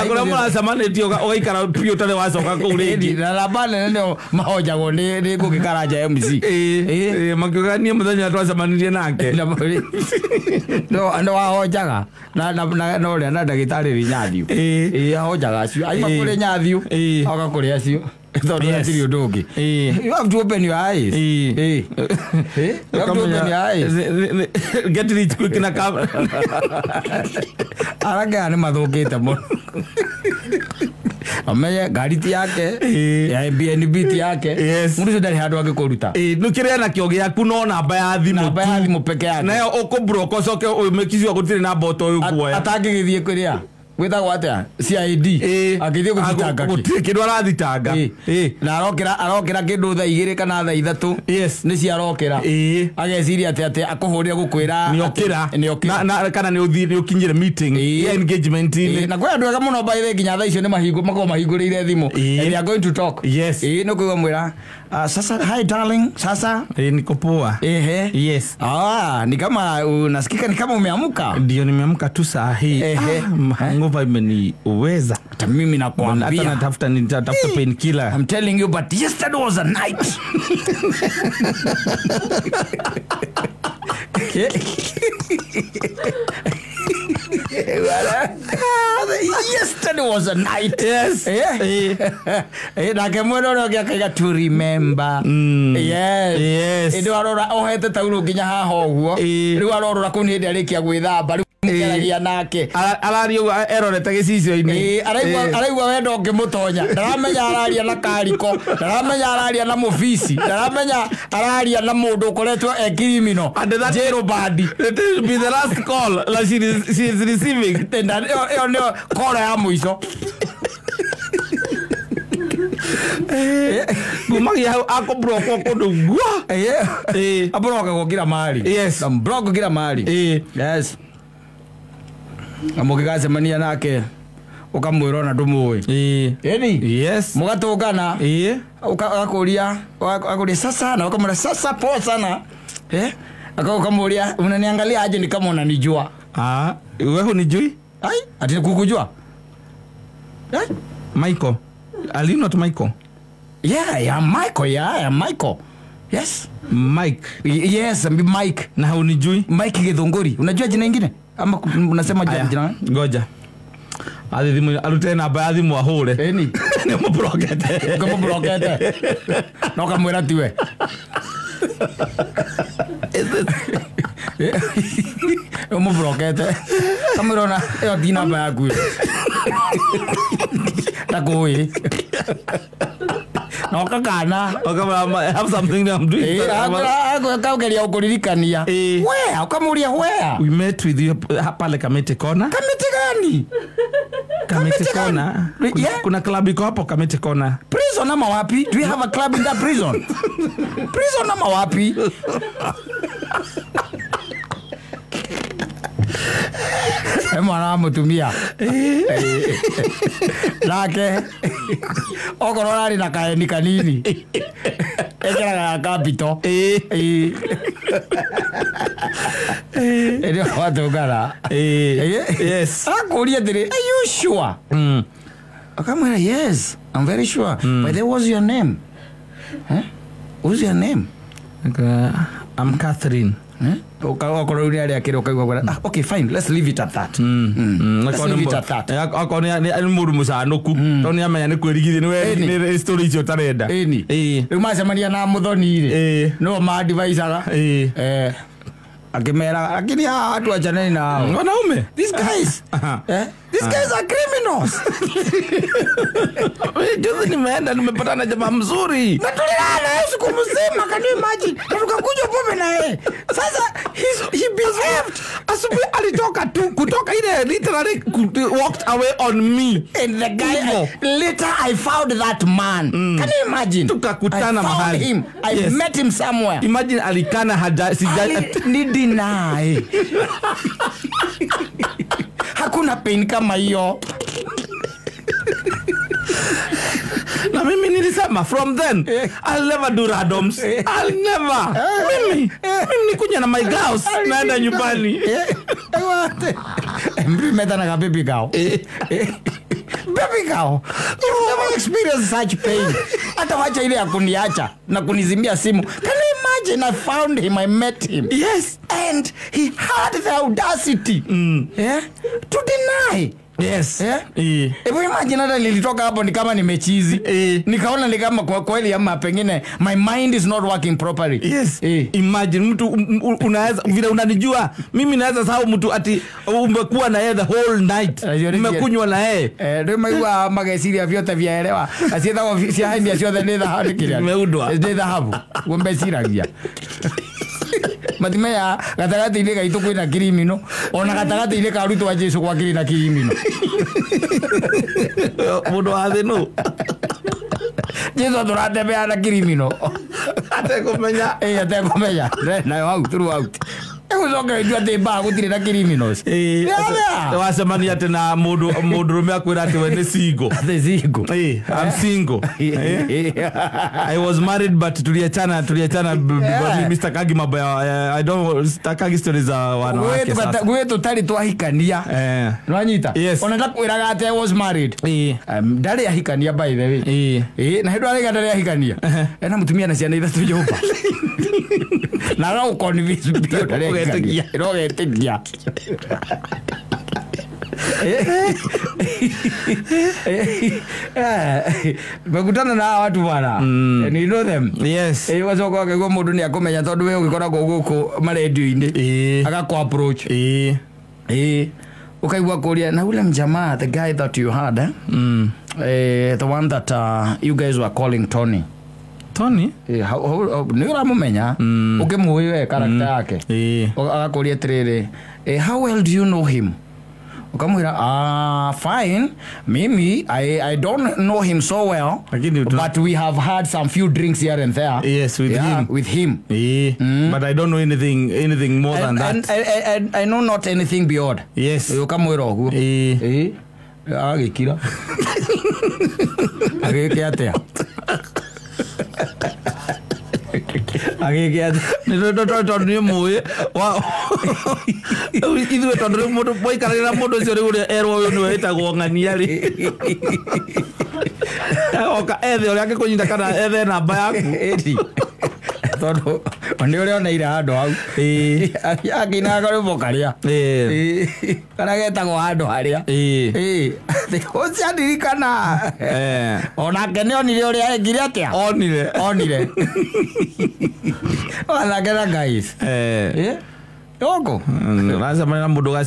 kũrĩa mũracemanĩtie ũgaikara biũ ũtarĩ wacoka kũu rĩngĩ. Na namba nene nĩo mahonjagwo nĩ Ngũgĩ Karanja MC. Ĩĩ, ĩĩ, makiuga niĩ mũthenya twacemanirie nake. No ahonjaga na ũrĩa na ndagĩtarĩ ri Nyathiũ. Ĩĩ. Ĩĩ, ahonjaga acio aima Ĩĩ. kũrĩ Nyathiũ Ĩĩ. oka kũrĩ acio tondũ Yes. hatirĩ ũndũ ũngĩ. Ĩĩ. You have to open your eyes. Ĩĩ. Ĩĩ. Ĩĩ, you have to open your eyes. Get rich quick na kam. Arake aya nĩ mathũkĩte mũno. Amenye ngari ti yake. Ĩĩ. Ya Airbnb ti yake. Yes. Mũndũ ũcio ndarĩ handũ angĩkũruta. Ĩĩ, nĩ kĩrĩa nakĩo gĩaku no namba ya thimũ. Namba ya thimũ peke yake. Nayo ũkũbroka ũcoke ũmĩkicua gũtirĩ namba ũtoĩ ũkuoya. Atangĩgĩthiĩ kũrĩa gwĩtagwo atĩa CID. Ĩĩ. Angĩthiĩ gũthitanga kĩ? Gũtirĩ kĩndũ arathitanga. Ĩĩ. Ĩĩ. Na arokĩra kĩndũ thaa igĩrĩ kana thaa ithatũ. Yes. Nĩ ciarokĩra. Ĩĩ. Ageciria atĩ akũhũrĩre gũkwĩra Nĩokĩra. nĩokĩra. Kana nĩ ũkinyire meeting. Ĩĩ. Ya engagement-inĩ. Ĩĩ, na kwĩ andũ ega mũno by the way, nginya thaa icio nĩ makoragwo mahingũrĩire thimũ. Ĩĩ. And they are going to talk. Yes. Ĩĩ, nĩ kũigua mwĩra, "Ah, sasa hi darling, sasa." Ĩĩ, niko poa. Ehe. Yes. Ah, ni kama unasikika ni kama umeamka. Ndio nimeamka tu saa hii. Ehe. Ah, hangover imeniweza. Hata mimi Hata nakwambia. nitatafuta painkiller. I'm telling you, but yesterday was a night. Yesterday was a night. Yes. Eh? Eh, nake mwena ũrĩa ũngĩ akaiga to remember. Yes. Yes. Ĩndĩ arora ohete taurũ nginya haha ũguo. Ĩĩ. Rĩu arorora kũu nĩ hĩndĩ arĩkia gwĩthamba rĩu mũkeragia nake. Araria ũguo erorete gĩcicio-inĩ. Ĩĩ, araigua wendo ũngĩmũtonya. Ndaramenya araria na kariko, ndaramenya araria na mũbici, ndaramenya araria na mũndũ ũkoretwo e criminal. And that Jail bandi. It will be the last call that she is receiving. Tenda ĩyo nĩyo kora ya mũico. Kumagia hau akũbrokwo kũndũ gua. Ĩĩ. Ĩĩ. Abrokagwo kila mahali. Yes. Ambroko kila mahali. Ĩĩ. Yes. Na mũgĩgacemania nake ũkamwĩra ona ndũmũĩ. Ĩĩ. Ĩni. Yes. Mũgatũngana. Ĩĩ. Akakuulia sasa na ukamwambia sasa poa sana. Eh? Akamuulia unaniangalia aje ni kama unanijua. Ah, wewe hunijui? Ai, ati kukujua? Eh? Michael. Are you not Michael? Yeah, I am Michael. Yeah, I am Michael. Yes. Mike. Yes, I'm Mike. Na hunijui? Mike Githunguri. Unajua jina ingine? Ama unasema Aya, jina? Ngoja. Athi thimu arute namba ya thimu ahũre. Eni. Nĩ mũbrokete. Ukamũbrokete. Na ukamwĩra tiwe. Ũmũbrokete. Kamwĩra ona ĩyo ti namba yaku ĩyo. Ndakũĩ. Na ũkakana. Ũkamwĩra, I have something that I'm doing. Kaugeria gũkũririkania. Ĩĩ. Where? Ũkamũria where? We met with you pale Kamiti Corner. Kamiti gani? Kamiti Kamiti gani? Corner. Yeah. Kuna club iko hapo Kamiti Corner. Prison ama wapi? Do we have a club in that prison? Prison ama wapi? Mwana wa mũtumia. Nake okorwo ararĩ na kaeni kanini ekĩraga ya capital. Ĩĩ. Ĩrĩa watũngana. Ĩĩ. Yes. Akũria atĩrĩ, are you sure? Akamwĩra, yes, I'm very sure. But there was your name. Huh? Who's your name? I'm Catherine. Huh? Ukakorwo nĩ arĩa kĩrĩ ũkaigua ah, okay fine, let's leave it at that. Let's leave it at that. Akorwo nĩ mũndũ mũcanũku tondũ nĩ amenya nĩ kwĩrigithia Ĩni. nĩ story icio ũtarenda. Ĩni. Ĩĩ. Rĩu macemania na mũthoni rĩ, Ĩĩ. no maadvisaga Ĩĩ. eh, akĩmera lakini hawa watu achaneni na hao. Wanaume These guys, Aha. eh, these guys are criminals. Juzi nimeenda nimepatana na jamaa mzuri. Na tulilala naye siku mzima, can you imagine? Na tukakunywa pombe na yeye. Sasa he behaved. Asubuhi alitoka tu kutoka ile literally walked away on me. And the guy, Hivyo. later I found that man. Can you imagine? Tukakutana I found mahali. him. I Yes. met him somewhere. Imagine alikana haja sija Ni deny. Hakuna pain kama hiyo. Na mimi nilisema from then I'll never do randoms. I'll never. Mimi nikunywa na my girls naenda nyumbani. Mmetana baby girl. Baby girl, you've never experienced such pain. Hata wacha ile ya kuniacha na kunizimia simu. Can you imagine? I found him, I met him. Yes. And he had the audacity yeah, to deny. Yes. Yeah? Eh. Hebu imagine hata nilitoka hapo ni kama nimechizi. Eh. Nikaona ni kama kwa kweli ama pengine my mind is not working properly. Yes. Eh. Imagine mtu unaweza vile unanijua mimi naweza sahau mtu ati umekuwa na yeye the whole night. Umekunywa na yeye. Eh, rĩu maigua mageciria vyote vyaelewa ciĩtagwo ciahenia ciothe nĩ thahabu kĩrĩa Imeundwa. nĩ thahabu guo meciragia matimenya gatagatĩ-inĩ gaitũ kwĩna kirimino ona gatagatĩ-inĩ ka arutwo a Jesũ gwakĩrĩ na kirimino. Mũndũ wa thĩ nũ Jesũ atũratembea na kirimino atekũmenya. ĩ atekũmenya nayo hau throughout ĩgũcoka ĩtua atĩ mbaa gũtirĩ na criminals. Ĩĩ, Yeah. wacemania atĩ na mũndũ mũndũrũme akwĩra atĩ we nĩ single. Atĩ single. Ĩĩ, I'm single. Eh? I was married but tuliachana Yeah. because Mr. Kagi mambo ya I don't stakagi stories za wanawake sasa. Gwĩ tũtarĩ twahikania. Eh. Nĩwanyita? Yes. Ona ndakwĩraga atĩ I was married. Ĩĩ. Ndarĩ ahikania by the way. Ĩĩ. Ĩĩ, na hĩndĩ araiga ndarĩ ahikania. Ena mũtumia na ciana ithatũ nyũmba. Na agagũconvince biũ ndarĩ ahikania. Ũgetĩkia. No ũgetĩkia. Mekutana na hawa watu bwana. And you know them. Yes. Ĩĩ, ũgacoka ũkaigua mũndũ nĩ akũmenya tondũ we ũgĩkoragwo gũkũ marendio-inĩ. Ĩĩ. Agakũ approach. Ĩĩ. Ĩĩ. Ukaigua kũria na ule mjamaa, the guy that you had, eh? Eh, the one that you guys were calling Tony. Tony? Eh, nĩ ũramũmenya ũkĩmũĩ we character yake. Ĩĩ. Agakũria atĩrĩrĩ, eh, how well do you know him? Ukamwĩra ah, fine, mimi I don't know him so well, Lakini but we have had some few drinks here and there. Yes, with yeah, him. with him. Ĩĩ. But I don't know anything more than And, that. and I know not anything beyond. Yes. Ũkamwĩra ũguo. Ĩĩ. Ĩĩ. Agagĩkira. Agĩke atĩa? Agĩke atĩa? Nĩ tondũ nĩ mũĩ ithuĩ tondũ rĩu mũndũ mwaikarania na mũndũ ũcio rĩu ũrĩa erwo ũyũ nĩwe wĩtagwo ng'ania rĩ oka ethe ũrĩa angĩkũnyita kana ethe namba yaku. Ĩni. Tondũ nĩ ũrĩa oneire handũ hau. Ĩĩ. Akĩinaga karwĩmbo karĩa. Ĩĩ. Ĩĩ. Karĩa getagwo handũ harĩa. Ĩĩ. Ĩĩ. Ũcio andirikana. Eh. Onake nĩ onire ũrĩa ekire atĩa? Onire. Onire. Onake na guys. Eh. Ĩĩ. Yoko. Ũracemania na mũndũ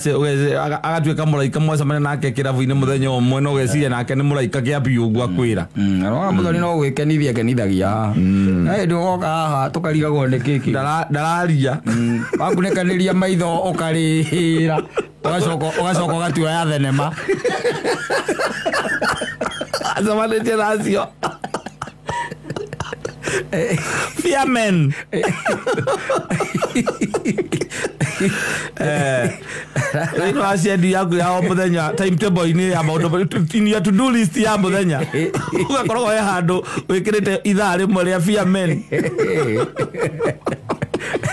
agatuĩka mũraika mwacemania nake kĩrabu-inĩ mũthenya ũmwe na ũgeciria nake nĩ mũraika kĩa biũ ũguo akwĩra. Arona mũthoni no gwĩkenithia kenithagia. Na hĩndĩ ũgoka haha tũkarigagwo nĩ kĩkĩ. Ndararia. Wakunĩkanĩria maitho ũkarĩra. Ũgacoka ũgatuoya thenema. Acemanĩtie na acio. Firemen. Rĩu wacendi yaku ya o mũthenya timetable-inĩ ya maũndũ in your to do list ya mũthenya ũgakoragwo he handũ wĩkĩrĩte ithaa rĩmwe rĩa firemen.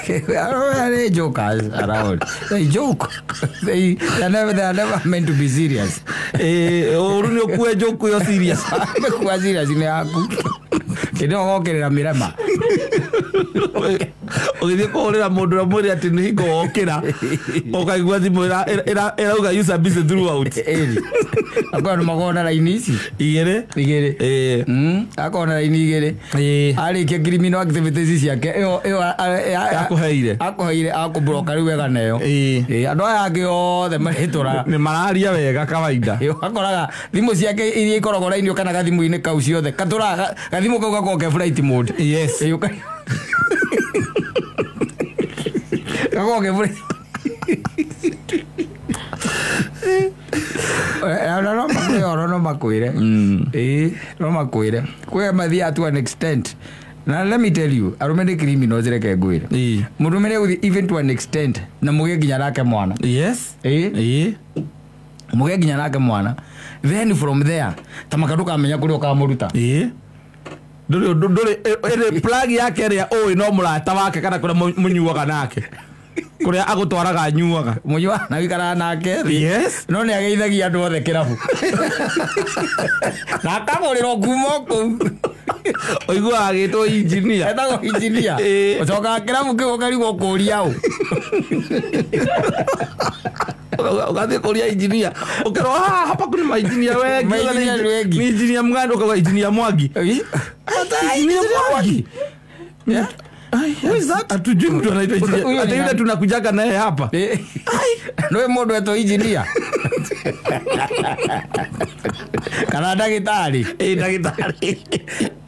They jokers around. They joke. They are never meant to be serious. Ũru nĩ ũkue joke ĩyo serious. Kua serious nĩ yaku. Ĩndĩ ũgokĩrĩra mĩrema. Ũgĩthiĩ kũhũrĩra mũndũ ũrĩa mwĩre atĩ nĩ hingo wokĩra ũkaigua thimũ ĩrauga user busy throughout. Akorwo nĩ makoragwo na raini ici igĩrĩ igĩrĩ. Akorwo na raini igĩrĩ. Arĩkia criminal activities ciake ĩyo akũheire akũbroka rĩu wega nayo. Andũ aya angĩ othe marĩtũraga nĩ mararia wega kawaida. Ũgakoraga thimũ ciake iria ikoragwo raini kana gathimũ-inĩ kau ciothe katũraga gathimũ kau gakoragwo ke flight mode. Yes. Gakoragwo ke flight. No makwĩre. No makwĩre. Kwĩ mathiaga to an extent. Na let me tell you, arũme nĩ criminals reke ngwĩre. Mũndũrũme nĩ egũthiĩ even to an extent na mũgĩe nginya nake mwana. Yes. Mũgĩe nginya nake mwana. Then from there, ta maka ndũkamenya kũrĩa ũkamũruta. Ndũrĩ ĩrĩ plug yake ĩrĩa ũĩ no mũrata wake kana kũrĩa mũnyuaga nake. Kũrĩa agũtwaraga anyuaga. Mũnyuaga na wĩikaraga nake. Yes. No nĩ ageithagia andũ othe kĩrabu. Na akagũrĩrwo kuma kũu. Ũiguaga agĩtwo engineer. Etagwo engineer. Ũcokaga kĩrabu kĩu ũkarigwo kũria ũ. Ũgathiĩ kũria engineer. Ũkerwo hapa kuna ma engineer wengi. Ma engineer wengi. Ni engineer mgani ũkauga engineer Mwangi. Engineer Mwangi. Who is that? Hatujui mtu anaitwa engineer. Hata yule tunakujaga naye hapa. Nĩwe mũndũ etwo engineer. Kana ndagĩtarĩ. Ndagĩtarĩ.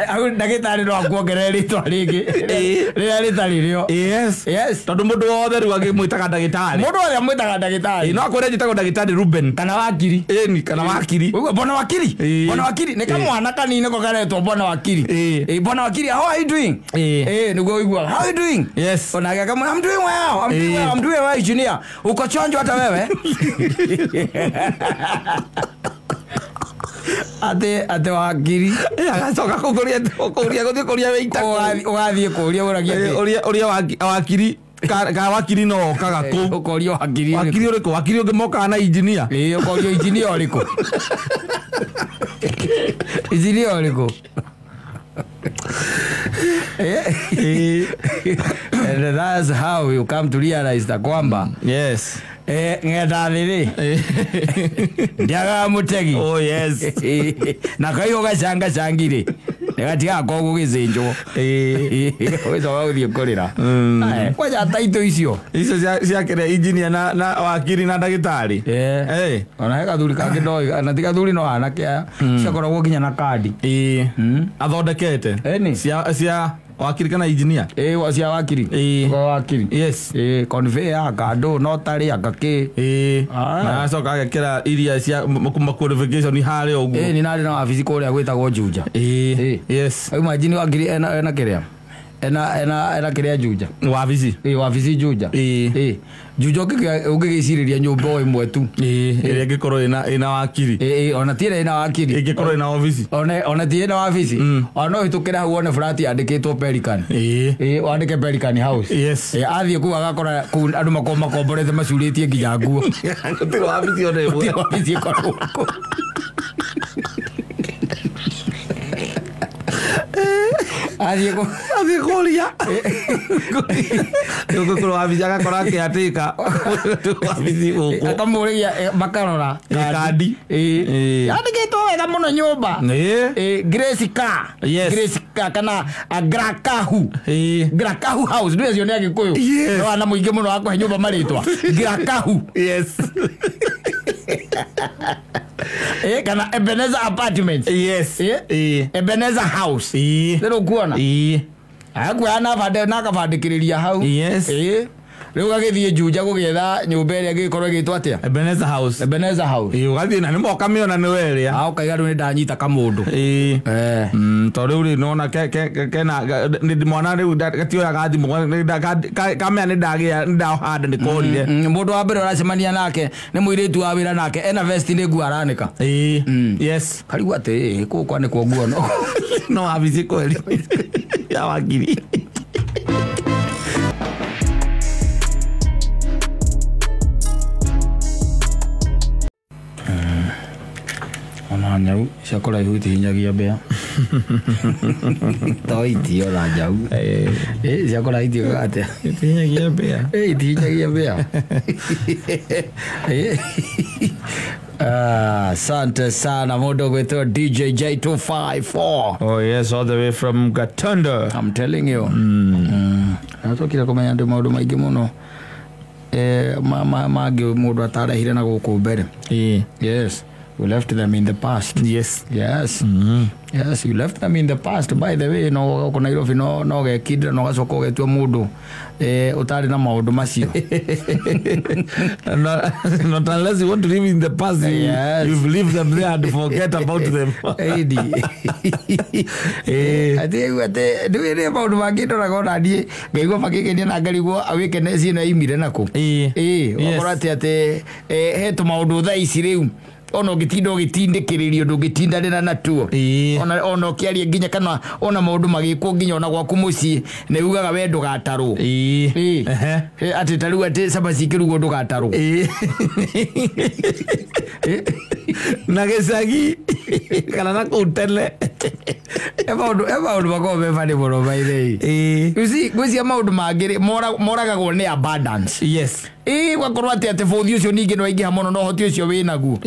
Au ndagĩtarĩ no akuongerere rĩtwa rĩngĩ rĩrĩa rĩtarĩ rĩo. Yes. Yes. Tondũ mũndũ wothe rĩu agĩmwĩtaga ndagĩtarĩ. Mũndũ wothe amwĩtaga ndagĩtarĩ. No akwĩre njĩtagwo ndagĩtarĩ Ruben. Kana wakiri. Ĩni kana wakiri. Ũguo bwana wakiri. Bwana wakiri nĩ kamwana kanini ko karetwo bwana wakiri. Bwana wakiri, how are you doing? Nĩguo ũiguaga. How are you doing? Yes. Ona akamwĩra I'm doing well. I'm doing well. I'm doing well engineer. Uko chonjo hata wewe? Ate wakiri. Agacoka kũria gũthiĩ kũria wĩita. Ũgathiĩ kũria ũragia atĩ. Ũria wakiri ka wakiri no okaga kũ. Ũkorio wakiri. Wakiri ũrĩkũ? Wakiri ũngĩ mokaga na engineer. Ũkorio engineer ũrĩkũ? Engineer ũrĩkũ? And that's how you come to realize that kwamba. Yes. Ng'enda thĩ ndiagaga mũtegi. Oh yes. Na kaiyũ gacangacangirĩ gatigaga ko gũgĩcĩnjwo. Ũgĩcoka gũthiĩ kũrĩra. Kwanja taitũ icio cia kĩrĩa engineer na wakiri na ndagĩtarĩ. Ona he gathuri kangĩ ndoĩ na ti gathuri no anake aya ciakoragwo nginya na kandi. Athondekete cia wakiri kana engineer. Cia wakiri. Wakiri. Yes. Conveyor kando notary akake. Na acoka agekĩra iria cia qualification harĩa ũguo. Nĩ narĩ na wabici kũrĩa gwĩtagwo Juja. Yes. Imagine wakiri ena kĩrĩa. Ena kĩrĩa Juja. Wabici. Wabici Juja. Juja ũngĩgĩcirĩria nyũmba o ĩmwe tu. Ĩrĩa ĩngĩkorwo ĩna wakiri. Ona ti ĩrĩa ĩna wakiri. Ĩngĩkorwo ĩna obici. Ona ti ĩna wabici. Ona no ũhĩtũkĩre hau wone flat yandĩkĩtwo Pelican. Wandĩke Pelican House. Yes. Athiĩ kũu agakora kũu andũ makorwo makomborete macurĩtie nginya nguo. Gũtirĩ wabici ona ĩmwe. Gũtirĩ wabici ĩkoragwo kũu. Athiĩ kũria. Gũkũ wabici agakora akĩatĩka. Wabici gũkũ. Akamũrĩria makarora. Kandi. Yandĩkĩtwo wega mũno nyũmba. Grace Car. Yes. Grace Car kana Grakahu. Grakahu House. Nĩ acio nĩ Agĩkũyũ. Yes. No ana mũingĩ mũno wa kũhe nyũmba marĩtwa. Grakahu. Yes. Kana Ebenezer Apartments. Yes. Ebenezer House. Rĩu ũkuona? Akuoya na akabandĩkĩrĩria hau. Yes. Rĩu gagĩthiĩ Juja gũgĩetha nyũmba ĩrĩa ĩngĩkorwo ĩgĩtwo atĩa? Ebenezer House. Ebenezer House. Ũgathiĩ na nĩmokamĩona nĩwe ĩrĩa. Ũkaiga rĩu nĩndanyita kamũndũ. Tondũ rĩu rĩ nĩwona kena mwana rĩu gatioyaga thimũ kamea nĩndagĩa nĩndahanda nĩkorire. Mũndũ wa mbere ũracemania nake nĩ mũirĩtu wa wĩra nake ena vest nĩ nguo aranĩka. Yes. Karigwo atĩ kũu kwanĩkwo nguo no. No wabici kweri ya wakiri. Ona nyau cia kũraihu itihinyagia mbĩa. To itio na njau. Cia kũraihu itiugaga atĩa? Itihinyagia mbĩa. Itihinyagia mbĩa. Asante sana mũndũ ũgwĩtwo DJ J254. Oh yes, all the way from Gatunda. I'm telling you. Natokire kũmenya ndĩ maũndũ maingĩ mũno mangĩ mũndũ atarehire na gũkũ mbere. Yes, we left them in the past. Yes. Yes. Yes, you left them in the past. By the way, no gũkũ Nairobi no gekindĩra no gacoka ũgetua mũndũ ũtarĩ na maũndũ macio. Not unless you want to live in the past, you, Yes. you've lived them there and forget about them. Ĩni. Atĩ atĩ nĩ maũndũ mangĩ ndoraga ona niĩ ngaigua makĩngenia na ngarigwo wĩkenecie ĩno yaimire nakũ. Yes. Ũgakora atĩ atĩ he tũmaũndũ thaa ici rĩu ona ũngĩtinda ũgĩtindĩkĩrĩrio ndũngĩtindanĩra natuo. Ona ũkĩaria nginya kana ona maũndũ magĩkwo nginya ona gwaku mũciĩ nĩ ugaga we ndũgatarwo. Atĩ ta rĩu atĩ cabaci ikĩrugwo ndũgatarwo. Na gĩcagi kana na kũu tene. Maũndũ makoragwo me funny mũno by the way. You see, ngwĩciria maũndũ mangĩ rĩ, moragagwo nĩ abundance. Yes. Gwakorwo atĩ atĩ bũthi ũcio ningĩ nĩ waingĩha mũno na ũhoti ũcio wĩnaguo.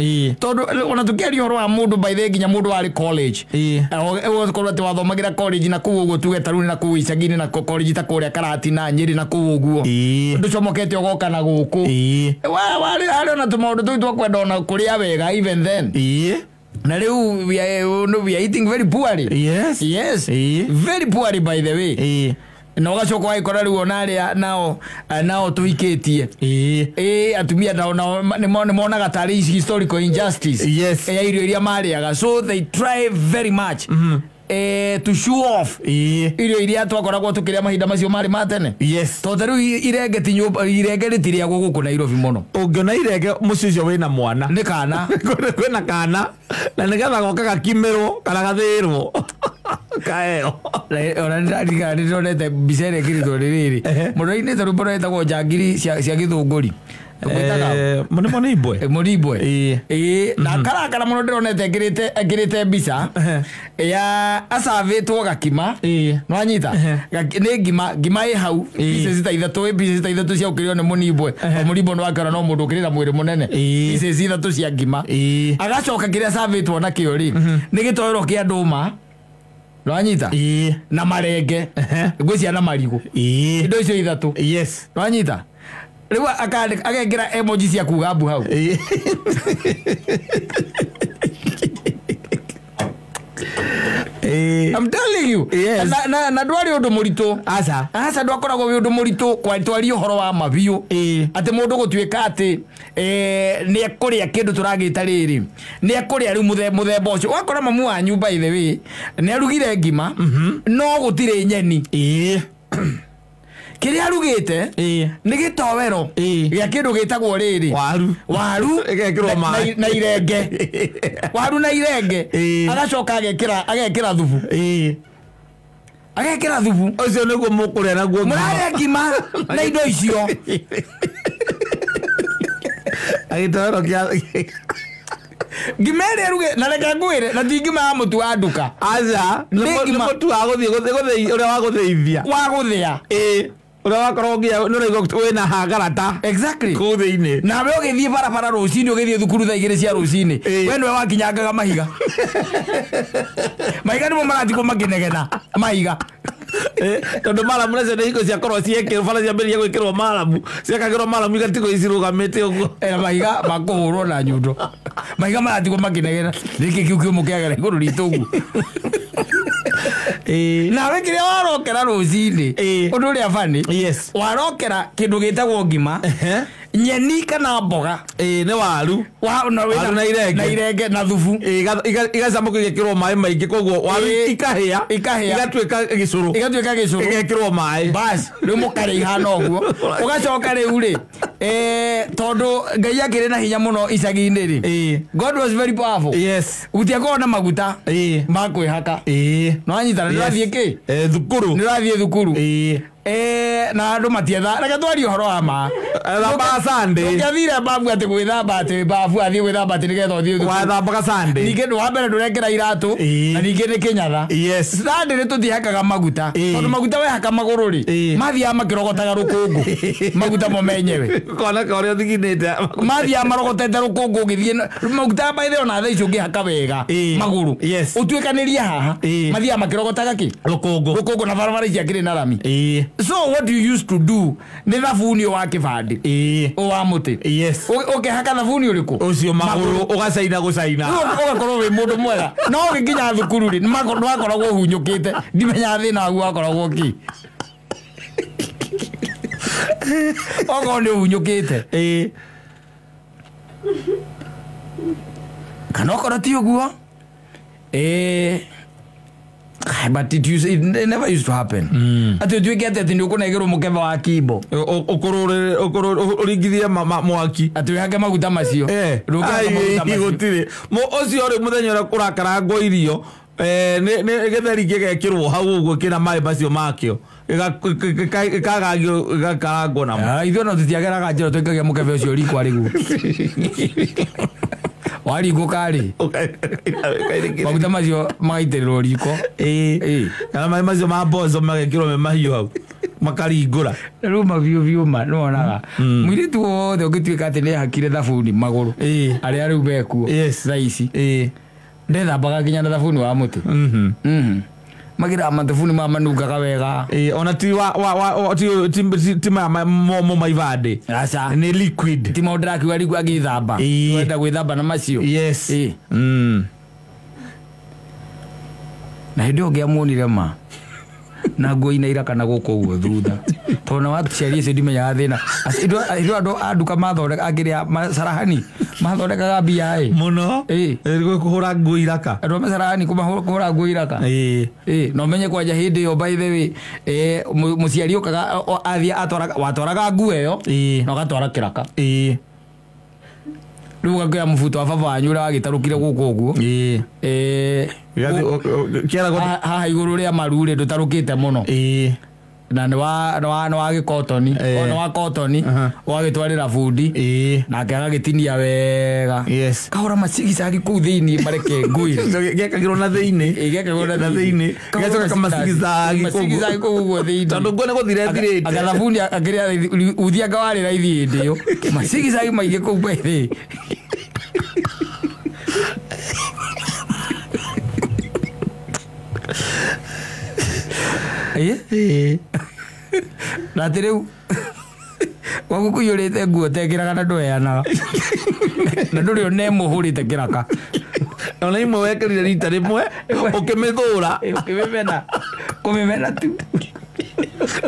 Tondũ ona tũkĩaria ũhoro wa mũndũ by the way nginya mũndũ warĩ college. Ũgakorwo atĩ wathomagĩra college na kũu ũguo tuge ta rĩu na kũu icagi-inĩ na college ta kũrĩa Karatina Nyĩrĩ na kũu ũguo. Ndũcomokete ũgoka na gũkũ. Warĩ harĩ ona tũmaũndũ tũu twa kwenda ona kũrĩa wega even then. Na rĩu we are eating very poorly. Yes. Yes. Very poorly by the way. Na ũgacoka ũgagĩkora rĩu ona arĩa nao tũhikĩtie. Atumia nao nĩ monaga tarĩ historical injustice. Yes. Ya irio iria marĩaga. So they try very much to show off irio iria twakoragwo tũkĩrĩa mahinda macio marĩ ma tene. Yes. Tondũ ta rĩu irenge ti nyũmba, irenge rĩtirĩagwo gũkũ Nairobi mũno. Ũngĩona irenge mũciĩ ũcio wĩna mwana. Nĩ kana. Kwĩna kana na nĩgetha goka gakimĩrwo kana gathĩrwo. Kaeo. Ona nĩndaririkana nĩndonete mbica ĩrĩa ĩkĩrĩtwo nĩ rĩrĩ. Mũndũ ainĩte rwĩmbo rwetagwo njangiri cia gĩthũngũri. Tũmwĩtaga Nĩ Mũnimbwe. Mũnimbwe. Na karakara mũno ndĩronete ekĩrĩte mbica ya acavĩtwo gakima. Nĩwanyita? Nĩ ngima ĩ hau pieces ta ithatũ, pieces ta ithatũ cia gũkĩrĩo nĩ Mũnimbwe. Mũnimbwe nĩ wakĩona no mũndũ ũkĩrĩ na mwĩrĩ mũnene. Pieces ithatũ cia ngima. Agacoka kĩrĩa acavĩtwo nakĩo rĩ nĩ gĩtoero kĩa ndũma. Nĩwanyita? Na marenge. Ngwĩciria na marigũ. Indo icio ithatũ. Yes. Nĩwanyita? Rĩu agekĩra emoji cia kuga mbu hau. I'm telling you. Yes. Na ndwarĩ ũndũ mũritũ. Aca. Aca ndwakoragwo wĩ ũndũ mũritũ twaria ũhoro wa mabiũ. Atĩ mũndũ gũtuĩka atĩ nĩ ekũrĩa kĩndũ tũragĩta rĩrĩ. Nĩ ekũrĩa rĩu mũthemba ũcio. Ũgakora mamu wanyu by the way nĩ arugire ngima no gũtirĩ nyeni. Kĩrĩa arugĩte nĩ gĩtoero gĩa kĩndũ gĩtagwo rĩrĩ. Waru. Waru na irenge. Waru na irenge. Agacoka agekĩra thubu. Agekĩra thubu. Ũcio nĩguo mũkũrĩa naguo ngima. Mũrarĩa ngima na indo icio. Agĩtoero kĩa ngima ĩrĩa ĩruge na reke ngwĩre na ti ngima ya mũtu wa nduka. Aca, nĩ mũtu wa gũthiĩ ũrĩa wa gũthĩithia. Wa gũthĩa. Ũrĩa wakorwo nginya nĩ ũraigua wĩna hangarata. Exactly. Kũu thĩinĩ. Nawe ũgĩthiĩ barabara rũcinĩ ũgĩthiĩ thukuru thaa 2 cia rũcinĩ. We nĩwe wakinyangaga mahiga. Mahiga nĩmo maratigwo makĩnegena. Mahiga. Tondũ maramu nacio nĩ hingo ciakorwo ciekĩrwo bara ciambĩrĩria gwĩkĩrwo maramu. Ciekagĩrwo maramu igatigwo icirũgamĩte ũguo. Na mahiga makũhũrwo na nyundo. Mahiga maratigwo makĩnegena. Nĩkĩ kĩu kĩũmũ kĩagera igũrũ ritũ ũguo. Nawe kĩrĩa warokera rũcinĩ ũndũ ũrĩa funny. Yes. Warokera kĩndũ gĩtagwo ngima. Nyeni kana mboga. Nĩ waru. Waru na irenge. Na irenge na thubu. Igacamũkio igekĩrwo maĩ maingĩ koguo waru ikahĩa. Ikahĩa. Igatuĩka gĩcũrũ. Igatuĩka gĩcũrũ. Igekĩrwo maĩ. Bas, rĩu mũkarĩa ihana ũguo. Ũgacoka rĩu rĩ, tondũ Ngai akĩrĩ na hinya mũno icagi-inĩ rĩ. God was very powerful. Yes. Gũtiakoragwo na maguta ma kwĩhaka. Nĩwanyita, nĩ ũrathiĩ kĩ? Thukuru. Nĩ ũrathiĩ thukuru. Na andũ matietha reke twarie ũhoro wa ma Thambaga Sunday. Ũngĩathire babu atĩ gwĩthamba atĩ babu athiĩ gwĩthamba atĩ nĩgetha ũthiĩ thukuru. Wathambaga Sunday. Ningĩ wa mbere ndũrekĩra iratũ Ĩĩ. na ningĩ nĩ kĩnyatha. Yes. Sunday nĩ tũtihakaga maguta Ĩĩ. tondũ maguta wehaka magũrũ rĩ Ĩĩ. mathiaga makĩrogotaga rũkũngũ maguta mo menyewe Kona ka ũrĩa ũthiginĩte. Mathiaga marogotete rũkũngũ ũgĩthiĩ maguta by the way ona thaa ici ũngĩhaka wega Ĩĩ. magũrũ Yes. ũtuĩkanĩrie haha Ĩĩ. mathiaga makĩrogotaga kĩ Rũkũngũ. rũkũngũ na barabara ici akĩrĩ na rami. Ĩĩ. So what you used to do nĩ thabuni wa kĩbandĩ Ĩĩ. wa mũtĩ. Yes. Ũkĩhaka thabuni ũrĩkũ? Ũcio magũrũ ũgacaina gũcaina. Rĩu ũgakorwo wĩ mũndũ mwega no ũgĩkinya thukuru rĩ nĩwakoragwo ũhunyũkĩte ndimenyaga thĩna waku wakoragwo kĩ okorwo nĩ ũhunyũkĩte. Ĩĩ. Kana okorwo ti ũguo but it never used to happen atĩ ũtuĩke atĩ nĩ ũkũnengerwo mũkebe wa kimbo Ũkũrũrĩre ũringithie mwaki. Atĩ wĩhake maguta macio. Eh, Ndũngĩhaka ai, maguta macio. gũtirĩ. Ũcio rĩ mũthenya ũrĩa kũrakarangwo irio nĩ gĩtheri gĩgekĩrwo hau ũguo kĩna maĩ macio makĩo gĩkagagio gĩgakarangwo namo. Ah, ithuĩ no tũtiageraga njĩra tũikagia mũkebe ũcio riko arĩguo waringũka rĩ maguta macio magaitĩrĩrwo riko. Ĩĩ. Ĩĩ. Kana maĩ macio ma mboco magekĩrwo me mahiũ hau makaringũra. Rĩu mabiũ biũ ma nĩwonaga mũirĩtu wothe ũngĩtuĩka atĩ nĩehakire thabuni magũrũ Ĩĩ. arĩa rĩu mekuo Yes. thaa ici Ĩĩ. ndethambaga nginya na thabuni wa mũtĩ. Mhm. Magĩraga mathabuni ma manungaga wega. Ĩĩ, ona ti wa wa wa ti ti ti maya momũ ma ibandĩ. Aca. Nĩ liquid. Ti maũndũ ndĩrakiuga rĩu agĩthamba Ĩĩ. wenda gwĩthamba na macio. Yes. Ĩĩ. Na hĩndĩ ĩyo ngĩamuonire ma na nguo ina iraka na gũkũ ũguo thutha tondũ na waciari acio ndimenyaga thĩna hĩndĩ ĩyo andũ a nduka mathondeka akĩrĩa macarahani mathondekaga mbia ĩ. Mũno. Ĩĩ. Ĩĩ, kũhũra nguo iraka. Andũ a macarahani kũhũra nguo iraka. Ĩĩ. Ĩĩ, na ũmenye kwanja hĩndĩ ĩyo by the way mũciari ũkaga athiĩ atwaraga watwaraga nguo ĩyo Ĩĩ. na ũgatwara kĩraka. Ĩĩ. Rĩu ũgakĩoya mũbuto wa baba wanyu ũrĩa wagĩtarũkire gũkũ ũguo. Ĩĩ. Eh, Kĩaragwo. Haha igũrũ rĩa maru rĩ ndũtarũkĩte mũno Ĩĩ. Na nĩ wa gĩkotoni. Eh. O, nĩ wa kotoni. Aha. Ũgagĩtwarĩra bundi Ĩĩ. nake agagĩtinia wega. Yes. Kahũra macigicagi kũu thĩiniĩ mareke ngũi. Gĩekagĩrwo na thĩinĩ. Ĩgekagĩrwo Na thĩinĩ. Gĩgacoka kamacigicagi kũu. Macigicagi kũu ũguo thĩiniĩ. Tondũ nguo nĩ gũthira ĩthirĩte. Agathabuni akĩrĩa uthianga warĩ raithi hĩndĩ ĩyo macigicagi maingĩ kũu baithĩ. Ĩĩ. Ĩĩ. Na atĩ rĩu gwaku kũiyũrĩte nguo tekĩraga na ndũheanaga na ndũrĩ ona ĩmwe ũhũrĩte kĩraka. Ona imwe wekĩrire rita rĩmwe ũkĩmĩthũra. Ũkĩmĩmena kũmĩmena tu.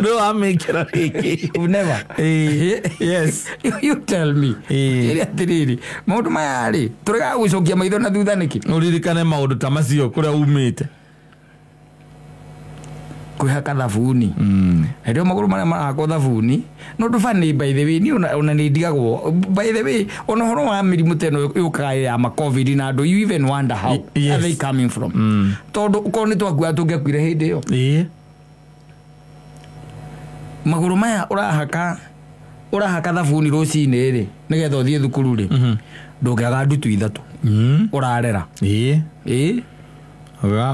Rĩu wamĩkĩra rĩngĩ. Never. Ĩĩ. Yes. You tell me. Ĩĩ. Ĩrĩ atĩrĩrĩ maũndũ maya rĩ tũregaga gũcokia maitho na thutha nĩkĩ? Ũririkane maũndũ ta macio kũrĩa umĩte. Kwĩhaka thabuni hĩndĩ ĩyo magũrũ marĩa marahakwo thabuni no ũndũ funny by the way niĩ ona nĩ ndigagwo by the way ona ũhoro wa mĩrimũ ta ĩno yũkaga ya ma COVID na andũ you even wonder how Yes. are they coming from tondũ korwo nĩ twakuaga tũngĩakuire hĩndĩ ĩyo. Ĩĩ. Magũrũ maya ũrahaka thabuni rũcinĩ rĩ nĩgetha ũthiĩ thukuru rĩ ndũngĩaga ndutu ithatũ ũrarera. Ĩĩ. Ĩĩ.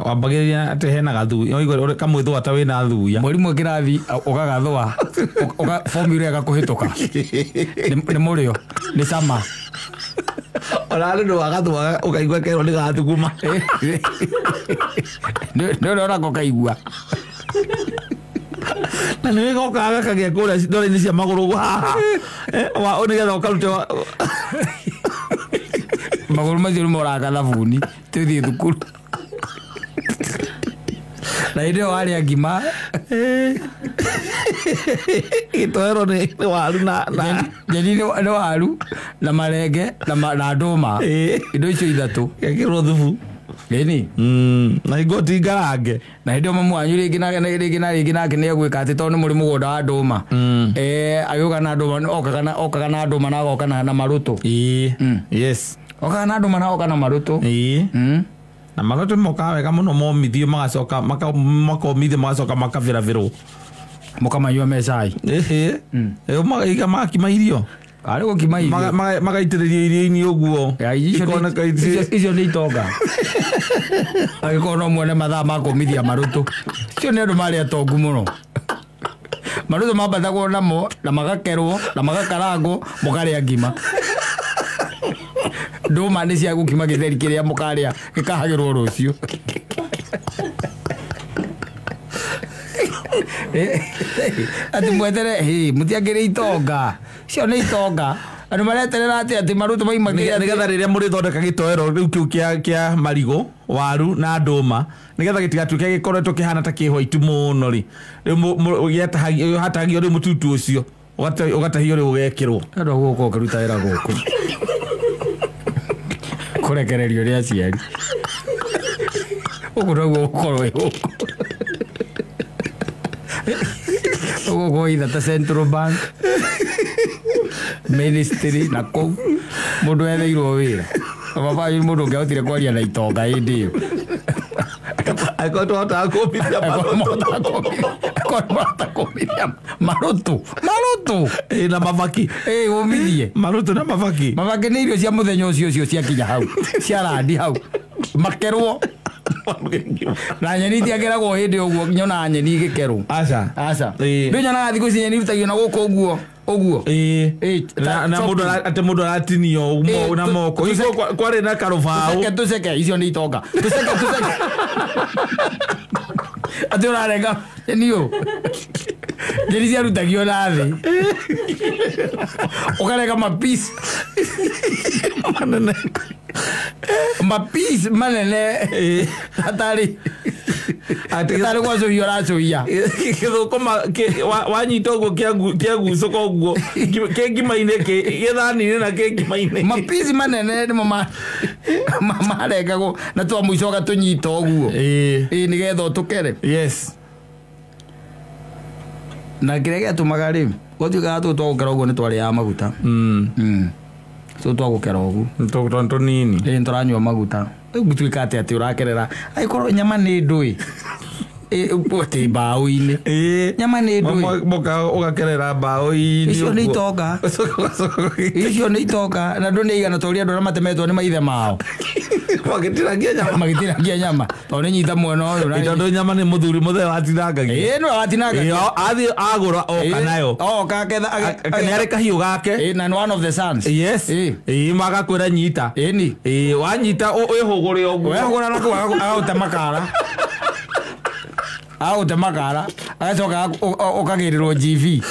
Wambagĩrĩria atĩ hena gathuya ũigua kamwĩthũa ta wĩna thuya. Mwarimũ kĩrathi ũgagathũa formula ĩgakũhĩtũka nĩ mũrĩo nĩ cama. Ona rĩ ndũgagathũaga ũkaigua kerwo nĩ gathuguma. Nĩ ũrĩa onako kaigua. Na nĩ gĩgokaga gakagĩa kũrĩa ndore-inĩ cia magũrũ ũguo haha. Nĩgetha ũkarute Magũrũ macio nĩ moraka thabuni tũthiĩ thukuru na hĩndĩ ĩyo warĩa ngima. Gĩtoero nĩ waru na Nyeni nĩ waru na marenge na ndũma. Ĩĩ. Indo icio ithatũ. Gekĩrwo thubu. Ĩni. Na hingo ti ngarange. Na hĩndĩ ĩyo mamu wanyu rĩngĩ na rĩngĩ na rĩngĩ nake nĩ egwĩka atĩ tondũ nĩ mũrĩ mũgũnda wa ndũma agĩũka na ndũma okaga na ndũma na agoka na marũtũ. Ĩĩ. Yes. Okaga na ndũma na agoka na marũtũ. Ĩĩ. Na marũtũ mokaga wega mũno momithio magacoka makomithio magacoka makabĩrabĩrwo. Mũkamanyua me cai. Ĩhĩ. Ĩyo magakima irio. Arĩ gũkima irio. Magaitĩrĩria irio-inĩ ũguo. Ya, icio Ikoneka icio nĩ itonga. Angĩkorwo no muone mathaa ma kũmithia marũtũ. Icio nĩ andũ marĩ atongu mũno. Marũtũ mambatagwo namo na magakerwo na magakarangwo mũkarĩa ngima. Ndũma nĩ cia gũkima gĩtheri kĩrĩa mũkarĩa gĩkahagĩrwo rũciũ. Atĩ mwetere mũtiangĩrĩ itonga. Icio nĩ itonga. Andũ mareterera atĩ marũtũ maima kĩrĩa Nĩgetha rĩrĩa mũrĩthondeka gĩtoero rĩu kĩu kĩa marigũ, waru na ndũma, nĩgetha gĩtigatuĩke gĩkoretwo kĩhana ta kĩ white mũno rĩ. Rĩu hatahagio rĩu mũtutu ũcio, ũgatahio rĩu ũgekĩrwo. Andũ a gũkũ ũkĩruta wĩra gũkũ. Kũrekererio nĩ aciari. Ũguo noguo ũgũkorwo wĩ gũkũ. Ũgũkorwo either ta Central Bank, Ministry na kũu mũndũ etheirwo wĩra. Baba wanyu nĩ mũndũ ũngĩahotire kwaria na itonga hĩndĩ ĩyo. Angĩkorwo tũhotaga kũmithia marũtũ. Angĩkorwo nĩmũrahota kũmithia marũtũ. Marũtũ. Ĩ na mabaki. Ĩ ũmithie. Marũtũ na mabaki. Mabaki nĩ irio cia mũthenya ũcio ũcio ciakinya hau. Cia randi hau. Makerwo. Na nyeni itiakeragwo hĩndĩ ũguo nyonaga nyeni igĩkerwo. Aca. Aca. Ĩ. Ndũ nyonaga thikũ ici nyeni irutagio na gũkũ ũguo. Ũguo. Ĩ. Na mũndũ atĩ mũndũ aratinio na moko. Icio kwarĩ na karũbaũ. Tũceke tũceke icio nĩ itonga. Tũceke tũceke. Atĩ ũrarenga nyeni ũũ. Nyeni ciarutagio na thĩ. Ũkarenga mapisi. Manene. Mapisi manene. Hatarĩ. Hatarĩ gwacũhia ũracũhia. Gĩthũkũma wanyita ũguo kĩagucũka ũguo kĩ ngima-inĩ gĩthani-inĩ na kĩ ngima-inĩ. Mapisi manene nĩmo marengagwo na twa mũico ũgatũnyita ũguo. Ĩ nĩgetha ũtũkere. Yes. Na kĩrĩa gĩatũmaga rĩ, gwatuĩkaga tũtũ twa gũkera ũguo nĩ twarĩaga maguta. Tũtũ twa gũkera ũguo. Tũtũ tũnini. Ĩ nĩtũranyua maguta. Rĩu gũtuĩka atĩ atĩ ũrakerera. Angĩkorwo nyama nĩ ndũĩ. Atĩ mbaũ-inĩ. Nyama nĩ ndũĩ. Mũka ũgakerera mbaũ-inĩ. Icio nĩ itonga. Icio nĩ itonga. Na andũ nĩ aigana ta ũrĩa andũ arĩa matemetwo nĩ maithe mao. Magĩtinagia nyama. Magĩtinagia nyama. Tondũ nĩ nyita mwena ũyũ. Tondũ nyama nĩ mũthuri mũthee watinangagia. Ĩ nĩwe watinangagia. Athiĩ agũra oka nayo. Oka aketha. Nĩ arĩ kahiũ gake. Ĩ na one of the sons. Yes. Ĩ magakwĩra nyita. Ĩni. Ĩ wanyita wĩhũgũre ũguo. Wehũgũra na kũu agagũte makara. Agagũte makara. Agacoka ũkagĩrĩrwo GV.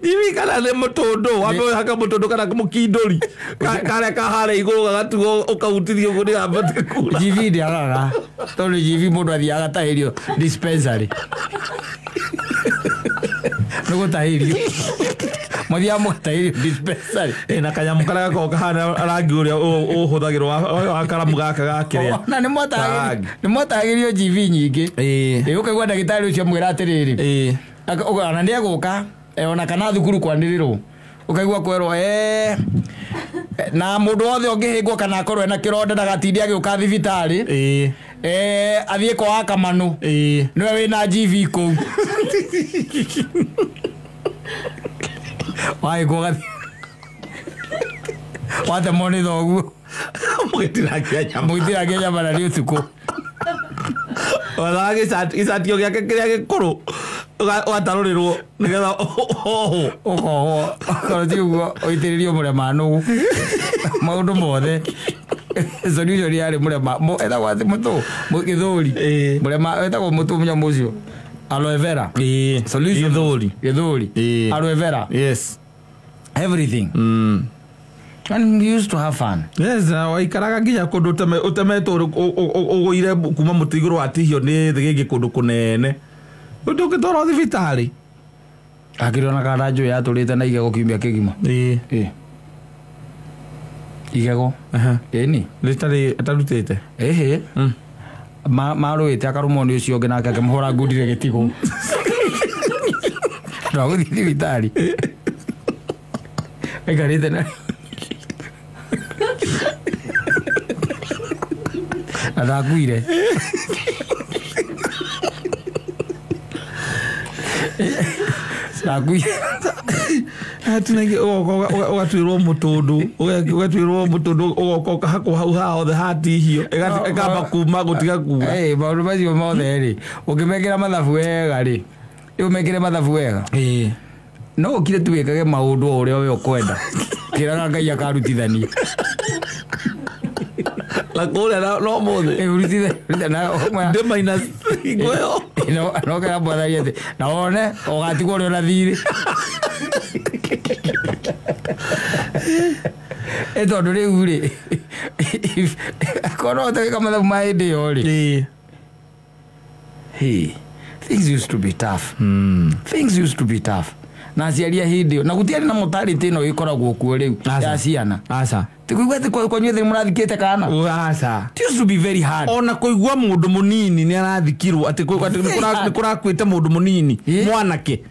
GV kana nĩ mũtũndũ. Wambe ũhake mũtũndũ kana mũkindũri. Karĩa kaharĩa igũrũ gagatuo ũkahutithia ũguo nĩgambate kura. GV ndĩagaga. Tondũ GV mũndũ athiaga agatahĩrio dispensary. Nĩ gũtahĩrio. Mathiaga mũgatahĩrio dispensary. Na kanyamũ karĩa gakoragwo kahana rangi ũrĩa ũhũthagĩrwo wa karamu gaka ga kĩrĩa. Na nĩ mwatahagĩrio GV nyingĩ. Ĩ ũkaigua ndagĩtarĩ ũcio amwĩra atĩrĩrĩ. Ona nĩ egũka ona kana thukuru kwanĩrĩrwo. Ũkaigua kwerwo na mũndũ wothe ũngĩhĩngwo kana akorwo ena kĩronda ndagatinde agĩũka thibitarĩ. Athiĩ kwa Kamanũ. Nĩwe wĩna GV kũu. Wahĩngwo ũgathiĩ. Watemwo nĩ thoguo. Mũgĩtinagia nyama. Mũgĩtinagia nyama na nĩ ũtukũ. Wethaga gĩcatio gĩake kĩrĩa gĩkũrũ ũgatarũrĩrwo nĩgetha ũkohwo. Ũkohwo. Okorwo ti ũguo ũitĩrĩrio mũrema nũgũ. Maũndũ mothe. Solution yarĩ mũrema. Etagwo atĩ mũtũ. Gĩthũri. Mũrema etagwo mũtũ mũnyamũ ũcio. Aloe vera. Solution. Gĩthũri. Gĩthũri. Aloe vera. Yes. Everything. And we used to have fun. Yes, na waikaraga nginya kũndũ ũtemetwo ũgũire kuma mũtĩ igũrũ watihio nĩ thĩgĩngĩ kũndũ kũnene. Ndũngĩtwarwo thibitarĩ. Akĩrĩ kana njũĩ yatũrĩte na igego kiumia kĩgima. Ĩĩ. Igego. Ĩni. Rĩtarĩ atarutĩte. Ĩhĩ. Marũĩte akarũmwo nĩ ũcio ũngĩ nake akĩmũhũra ngundire gĩtigũ. Ndagũthiĩ thibitarĩ. Aikarĩte na na ndakuire. Naku Atinangi ũgatuĩrwo mũtũndũ, ũgatuĩrwo mũtũndũ, ũgoka ũkahakwo hau haha hothe hatihio, ĩkamba kuma gũtiga kuma. Eh, maũndũ macio mothe rĩ, ũngĩmekĩra mathabu wega rĩ, rĩu mekĩre mathabu wega, Ĩĩ. no ũkire tu wĩkage maũndũ o ũrĩa we ũkwenda, kĩraga Ngai akarutithania. Na kũrĩa no mũthĩ. Ĩ, ũrutithe na Ndĩ minus hingo ĩyo. No kera mwathani atĩ na wone ũgatigwo ũrĩ ona thirĩ. Ĩ, tondũ rĩu rĩ, akorwo no ũhote gwĩka mathabu ma hĩndĩ ĩyo rĩ. Ĩĩ. Hey, things used to be tough. Things used to be tough. Na aciari a hĩndĩ ĩyo, na gũtiarĩ na mortality ĩno ĩkoragwo kuo rĩu Aca. ya ciana. Aca. Ti kũigua atĩ kwanyu ethĩ mũrathikĩte kana. Aca. It used to be very hard. Ona kũigua mũndũ mũnini nĩ arathikirwo atĩ atĩ Very nĩ kũrakuĩte mũndũ mũnini Ĩ. mwanake,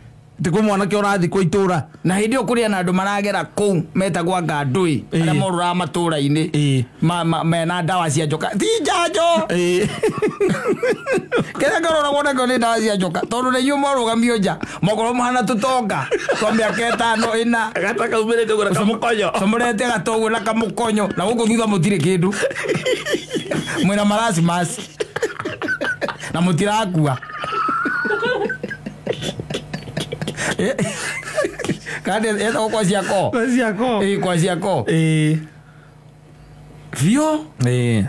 atĩ kwĩ mwanake ũrathikwo itũra. Na hĩndĩ ĩyo kũrĩ na andũ maragera kũu metagwo anga ndũĩ, Ĩ. arĩa morũraga matũũra-inĩ. Ĩ. Mena ndawa cia njoka, ti njanjo. Ĩ. Kĩrĩa kĩroragwo nakĩo nĩ ndawa cia njoka, tondũ nĩ inyuĩ mwarũgamio nja mokorwo mũhana tũtonga twa mĩaka 5 4. Gata kaumĩrĩte ũguo na kamũkonyo. Comorete gatoguo na kamũkonyo, na gũkũ thutha mũtirĩ kĩndũ, mwĩna maracimasi na mũtirakua. Kandi etagwo kwa ciako. Kwa ciako. Ĩ, kwa ciako. Ĩ. Biũ. Ĩ.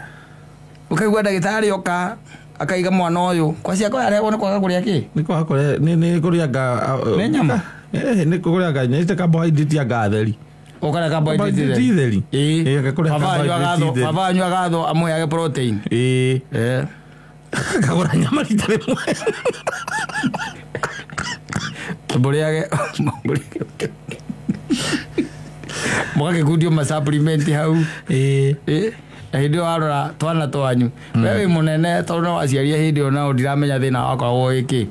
Ũkaigua ndagĩtarĩ oka akaiga mwana ũyũ kwa ciako yarehwo nĩ kwaga kũrĩa kĩ? Nĩ kwaga kũrĩa, nĩ kũrĩa nga Nĩ nyama? Nĩ kũrĩa nga nyama carbohydrate anga theri. Ũkarĩa carbohydrate Carbohydrate theri. Ĩ. Ĩ, agakũrĩa Baba wanyu carbohydrate agatho, theri. baba wanyu agatho amũheage protein. Ĩ. Eh. Akagũra nyama rita rĩmwe. Mũrĩage mũgagĩkundio ma supplement hau. Ĩ. Ĩ, na hĩndĩ ĩyo warora twana twanyu, we wĩ mũnene tondũ no waciaria hĩndĩ ĩyo, nao ndiramenya thĩna wakoragwo wĩ kĩ.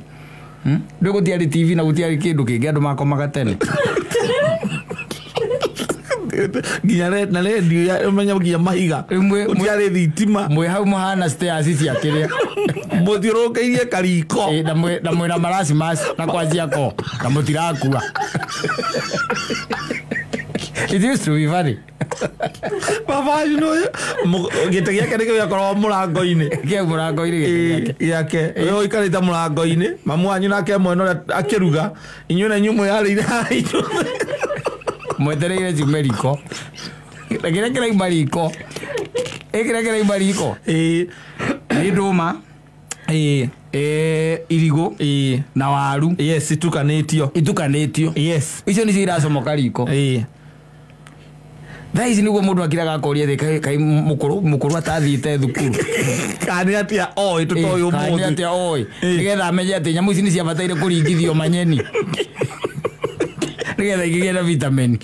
Rĩu gũtiarĩ TV na gũtiarĩ kĩndũ kĩngĩ, andũ makomaga tene. Nginya na redio ya ũmenye nginya mahiga. Rĩu Gũtiarĩ thitima. Mwĩ hau mũhana stairs cia kĩrĩa. Mũthiũrũrũkĩirie kariko. Ĩ, na mwĩna maracimasi na kwa ciako na mũtirakua. It used to be funny. Baba wanyu nĩ gĩtĩ gĩake nĩkĩo gĩakoragwo mũrango-inĩ. Kĩa mũrango-inĩ gĩtĩ gĩake. Gĩake. We ũikarĩte mũrango-inĩ, mamu wanyu nake mwena ũrĩa akĩruga, inyuĩ na inyuĩ mwĩyarĩire haha inyuothe. Mwetereire ciume riko. Na kĩrĩa kĩrauma riko, ĩ, kĩrĩa kĩrauma riko Ĩ. nĩ ndũma. Ĩ. Ĩ, irigũ. Ĩ. Na waru. Yes, itukanĩtio. Itukanĩtio. Yes. Icio nĩcio iracomoka riko. Ĩ. Thaa ici nĩguo mũndũ akiraga akoria thĩ, kaĩ mũkũrũ atathiĩte thukuru? Kana nĩ atĩa oĩ tũtoĩ Kana nĩ ũmũthĩ? atĩa oĩ? Ĩ. Nĩgetha amenye atĩ nyamũ ici nĩ ciabataire kũringithio manyeni nĩgetha ikĩgĩe na vitamin.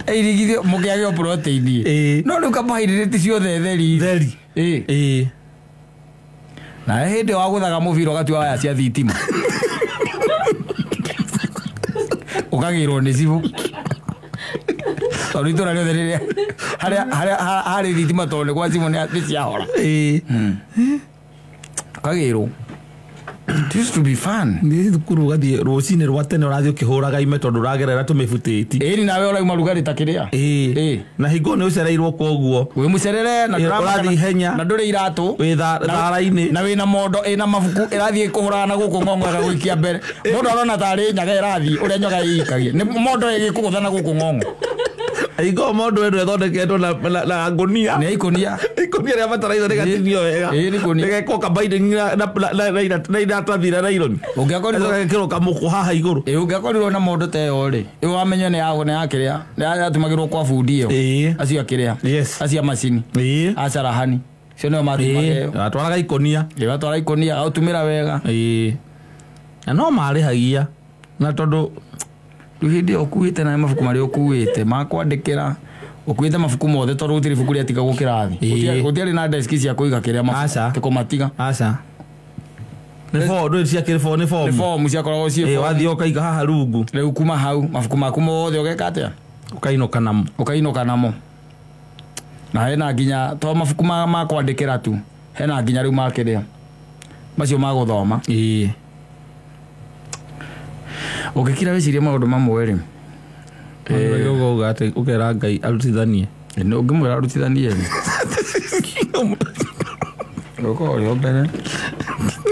Ĩringithio mũkĩagĩo protein. Ĩ. No rĩu carbohydrate ciothe theri. Theri. Ĩ. Ĩ. Na hĩndĩ ĩyo wagũthaga mũbira ũgatua waya cia thitima, ũkagĩrwo nĩ cibũ, tondũ itũra rĩothe rĩrĩa harĩa harĩ thitima, tondũ nĩ gwa cibũ nĩ ciahora. Ĩ. Ũkagĩrwo. It used to be fun. Nĩ thukuru ũgathiĩ rũcinĩ rwa tene, ũrathiĩ ũkĩhũraga ime tondũ ũragerera tũmĩbutĩti. Ĩni, nawe ũrauma rugarĩ ta kĩrĩa. Ĩ. Ĩ. Na hingo nĩ ũcereirwo koguo Wĩ mũcerere na Ĩ, ndũramaka ũrathiĩ ihenya. na ndũrĩ iratũ. Wĩ thara-inĩ. Na wĩna mondo ĩna mabuku ĩrathiĩ kũhũrana na gũkũ ng'ong'o ĩgagũikia mbere, mũndũ arona tarĩ nyaga ĩrathiĩ, ũrĩa nyoga ĩikagia nĩ mondo ĩgĩkũgũtha na gũkũ ng'ong'o. Hingo mondo ĩno ĩthondeketwo na ngũnia. Nĩ ikũnia. Ikũnia rĩa bataraitha rĩgatinio wega. Ĩ, nĩ ikũnia. Rĩgekwo kabinding na iratathi rĩa nylon. Ũngĩakorirwo Gagekĩrwo kamũkũ haha igũrũ. Ĩ, ũngĩakorirwo na mondo ta ĩyo rĩ, ĩyo wamenya nĩ ya kĩrĩa, nĩ yatumagĩrwo kwa bundi ĩyo. Ĩ. Acio a kĩrĩa, Yes. acio a macini. Ĩ. A carahani cio nĩo matumaga ĩyo. Atwaraga ikũnia. Ĩ, watwara ikũnia aũtumĩra wega. Ĩ. Na no marĩhagia na tondũ Rĩu hĩndĩ ĩyo ũkuĩte na mabuku marĩa ũkuĩte ma kwandĩkĩra, ũkuĩte mabuku mothe tondũ gũtirĩ ibuku rĩatigagwo kĩrathi. Ĩ. Gũtiarĩ na deski cia kũiga kĩrĩa mabuku. Aca. Tĩ kũmatiga. Aca, nĩ ndũĩ ciakĩrĩ nĩ Nĩ fomu. fomu ciakoragwo ciĩ Ĩ, fomu. wathiĩ ũkaiga haha rungu. Rĩu kuma hau mabuku maku mothe ũgeka atĩa? Ũkainũka namo. Ũkainũka namo, na hena nginya to mabuku ma kwandĩkĩra tu, hena nginya rĩu ma kĩrĩa Macio ma gũthoma. Ĩĩ. Ũngĩkira wĩcirie maũndũ mamwe rĩ, Ũgauga atĩ ũkera Ngai arutithanie. Nĩ ũngĩmwĩra arutithanie rĩ, ũkorwo ũrĩ o mbere.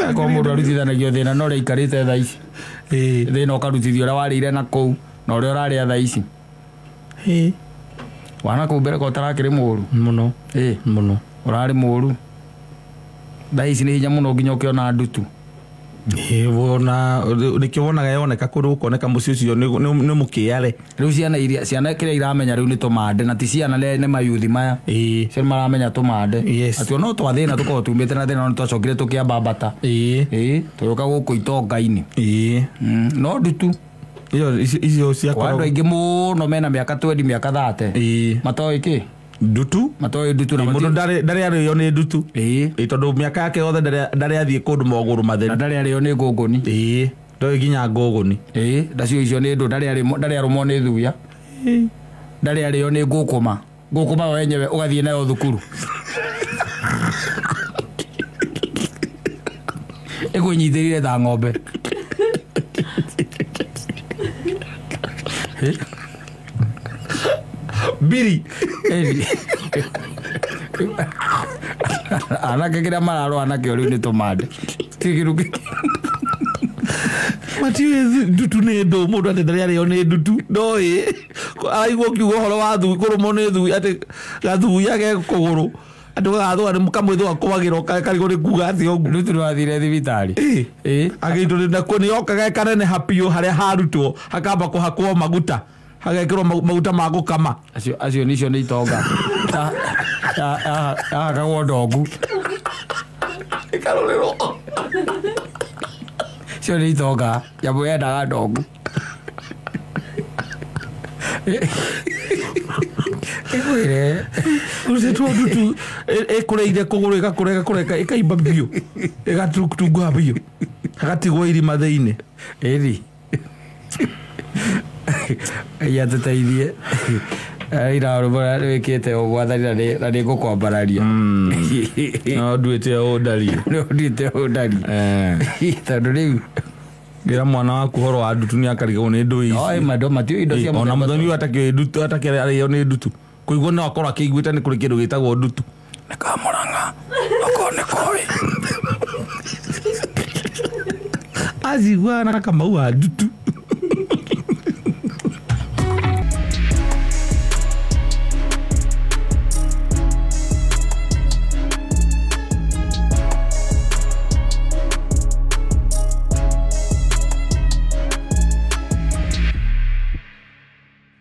Akorwo mũndũ arutithanagio thĩna na ũrĩa aikarĩte thaa ici. Ĩĩ. Thĩna ũkarutithio ũrĩa warĩire na kũu na ũrĩa ũrarĩa thaa ici. Ĩĩ. Wana kũu mbere ko ũtarakĩrĩ mũru. Mũno. Ĩĩ. Mũno. Ũrarĩ mũru. Thaa ici nĩ hinya mũno nginya ũkĩona ndutu. Ĩĩ, wona nĩkĩo wonaga yoneka kũndũ gũkoneka mũciĩ ũcio nĩ mũkĩare. Rĩu ciana iria ciana kĩrĩa iramenya rĩu nĩ tũmande na ti ciana nĩ mayuthi maya. Ĩĩ. Cio maramenya tũmande. Yes. Atĩ ona twa thĩna tũkoragwo tumĩte na thĩna no nĩtwacokire tũkĩambambata. Ĩĩ. Ĩĩ, tũgĩũka gũkũ itonga-inĩ. Ĩĩ. No ndutu. Iyo icio Kwa ciakoragwo. andũ aingĩ mũno mena mĩaka 20 mĩaka 30. Ĩĩ. Matoĩ kĩ? Ndutu. Matoĩ ndutu na Mũndũ ndarĩ arĩo nĩ ndutu. Ĩĩ. Ĩĩ, tondũ mĩaka yake yothe ndarĩ athiĩ kũndũ magũrũ Na matheru. ndarĩ arĩo nĩ ngũngũni. Ĩĩ. Ndoĩ nginya ngũngũni. Ĩĩ, ndacio icio nĩ ndũ ndarĩ arũmwo nĩ thuya. Ndarĩ arĩo nĩ ngũkũma. Ngũkũma we wenyewe ũgathiĩ nayo thukuru. Ĩkũnyitĩrĩire ta ng'ombe. Mbiri. Ĩni. Anake kĩrĩa mararũa nakĩo rĩu nĩ tũmande. Ti kĩndũ kĩngĩ. Matiũĩ ndutu nĩ ndũ mũndũ atĩ ndarĩ arĩo nĩ ndutu ndoĩ araigua ũkiuga ũhoro wa thui kũrũmwo nĩ thui atĩ gathuya ge kũgũrũ atĩ gagathũa nĩ kamwĩthũa kwagĩra karigwo nĩ kuga atĩ ũguo. Ndutu nĩwathire thibitarĩ. Ĩĩ. Ĩĩ. Agĩitũ nakuo nĩ yokaga ĩkaneneha biũ harĩa harutwo hakamba kũhakwo maguta hagekĩrwo maguta ma gũkama. Acio nicio nĩ itonga. Yahakagwo ndongu. Ĩkarũrĩrwo. Icio nĩ itonga. Nyamũ yendaga ndongu. Ĩkwĩre. Rutĩtwo ndutu ĩkũrĩire kũgũrũ ĩgakũra ĩgakũra ĩkaimba biũ ĩgatunguha biũ hagatigwo irima thĩinĩ. Ĩni. Ngai atũteithie. Ira rũmwe rwĩkĩte ũguo athani na nĩ ngũkwambararia. No nduĩte ũũ ndarie. Nĩ nduĩte ũũ ndarie. Tondũ rĩu Ngĩra mwana waku ũhoro wa ndutu nĩ akarigagwo nĩ ndũ ici. Oi, mando matiũĩ indo cia Ona mũthemba mũthoni ũyũ atakĩũĩ ndutu atakĩarĩo nĩ ndutu. Kũigua no akorwo akĩiguĩte nĩ kũrĩ kĩndũ gĩtagwo ndutu. Nĩ kamũrang'a. Okorwo nĩ koĩ. Aciguaga na Kamau wa ndutu.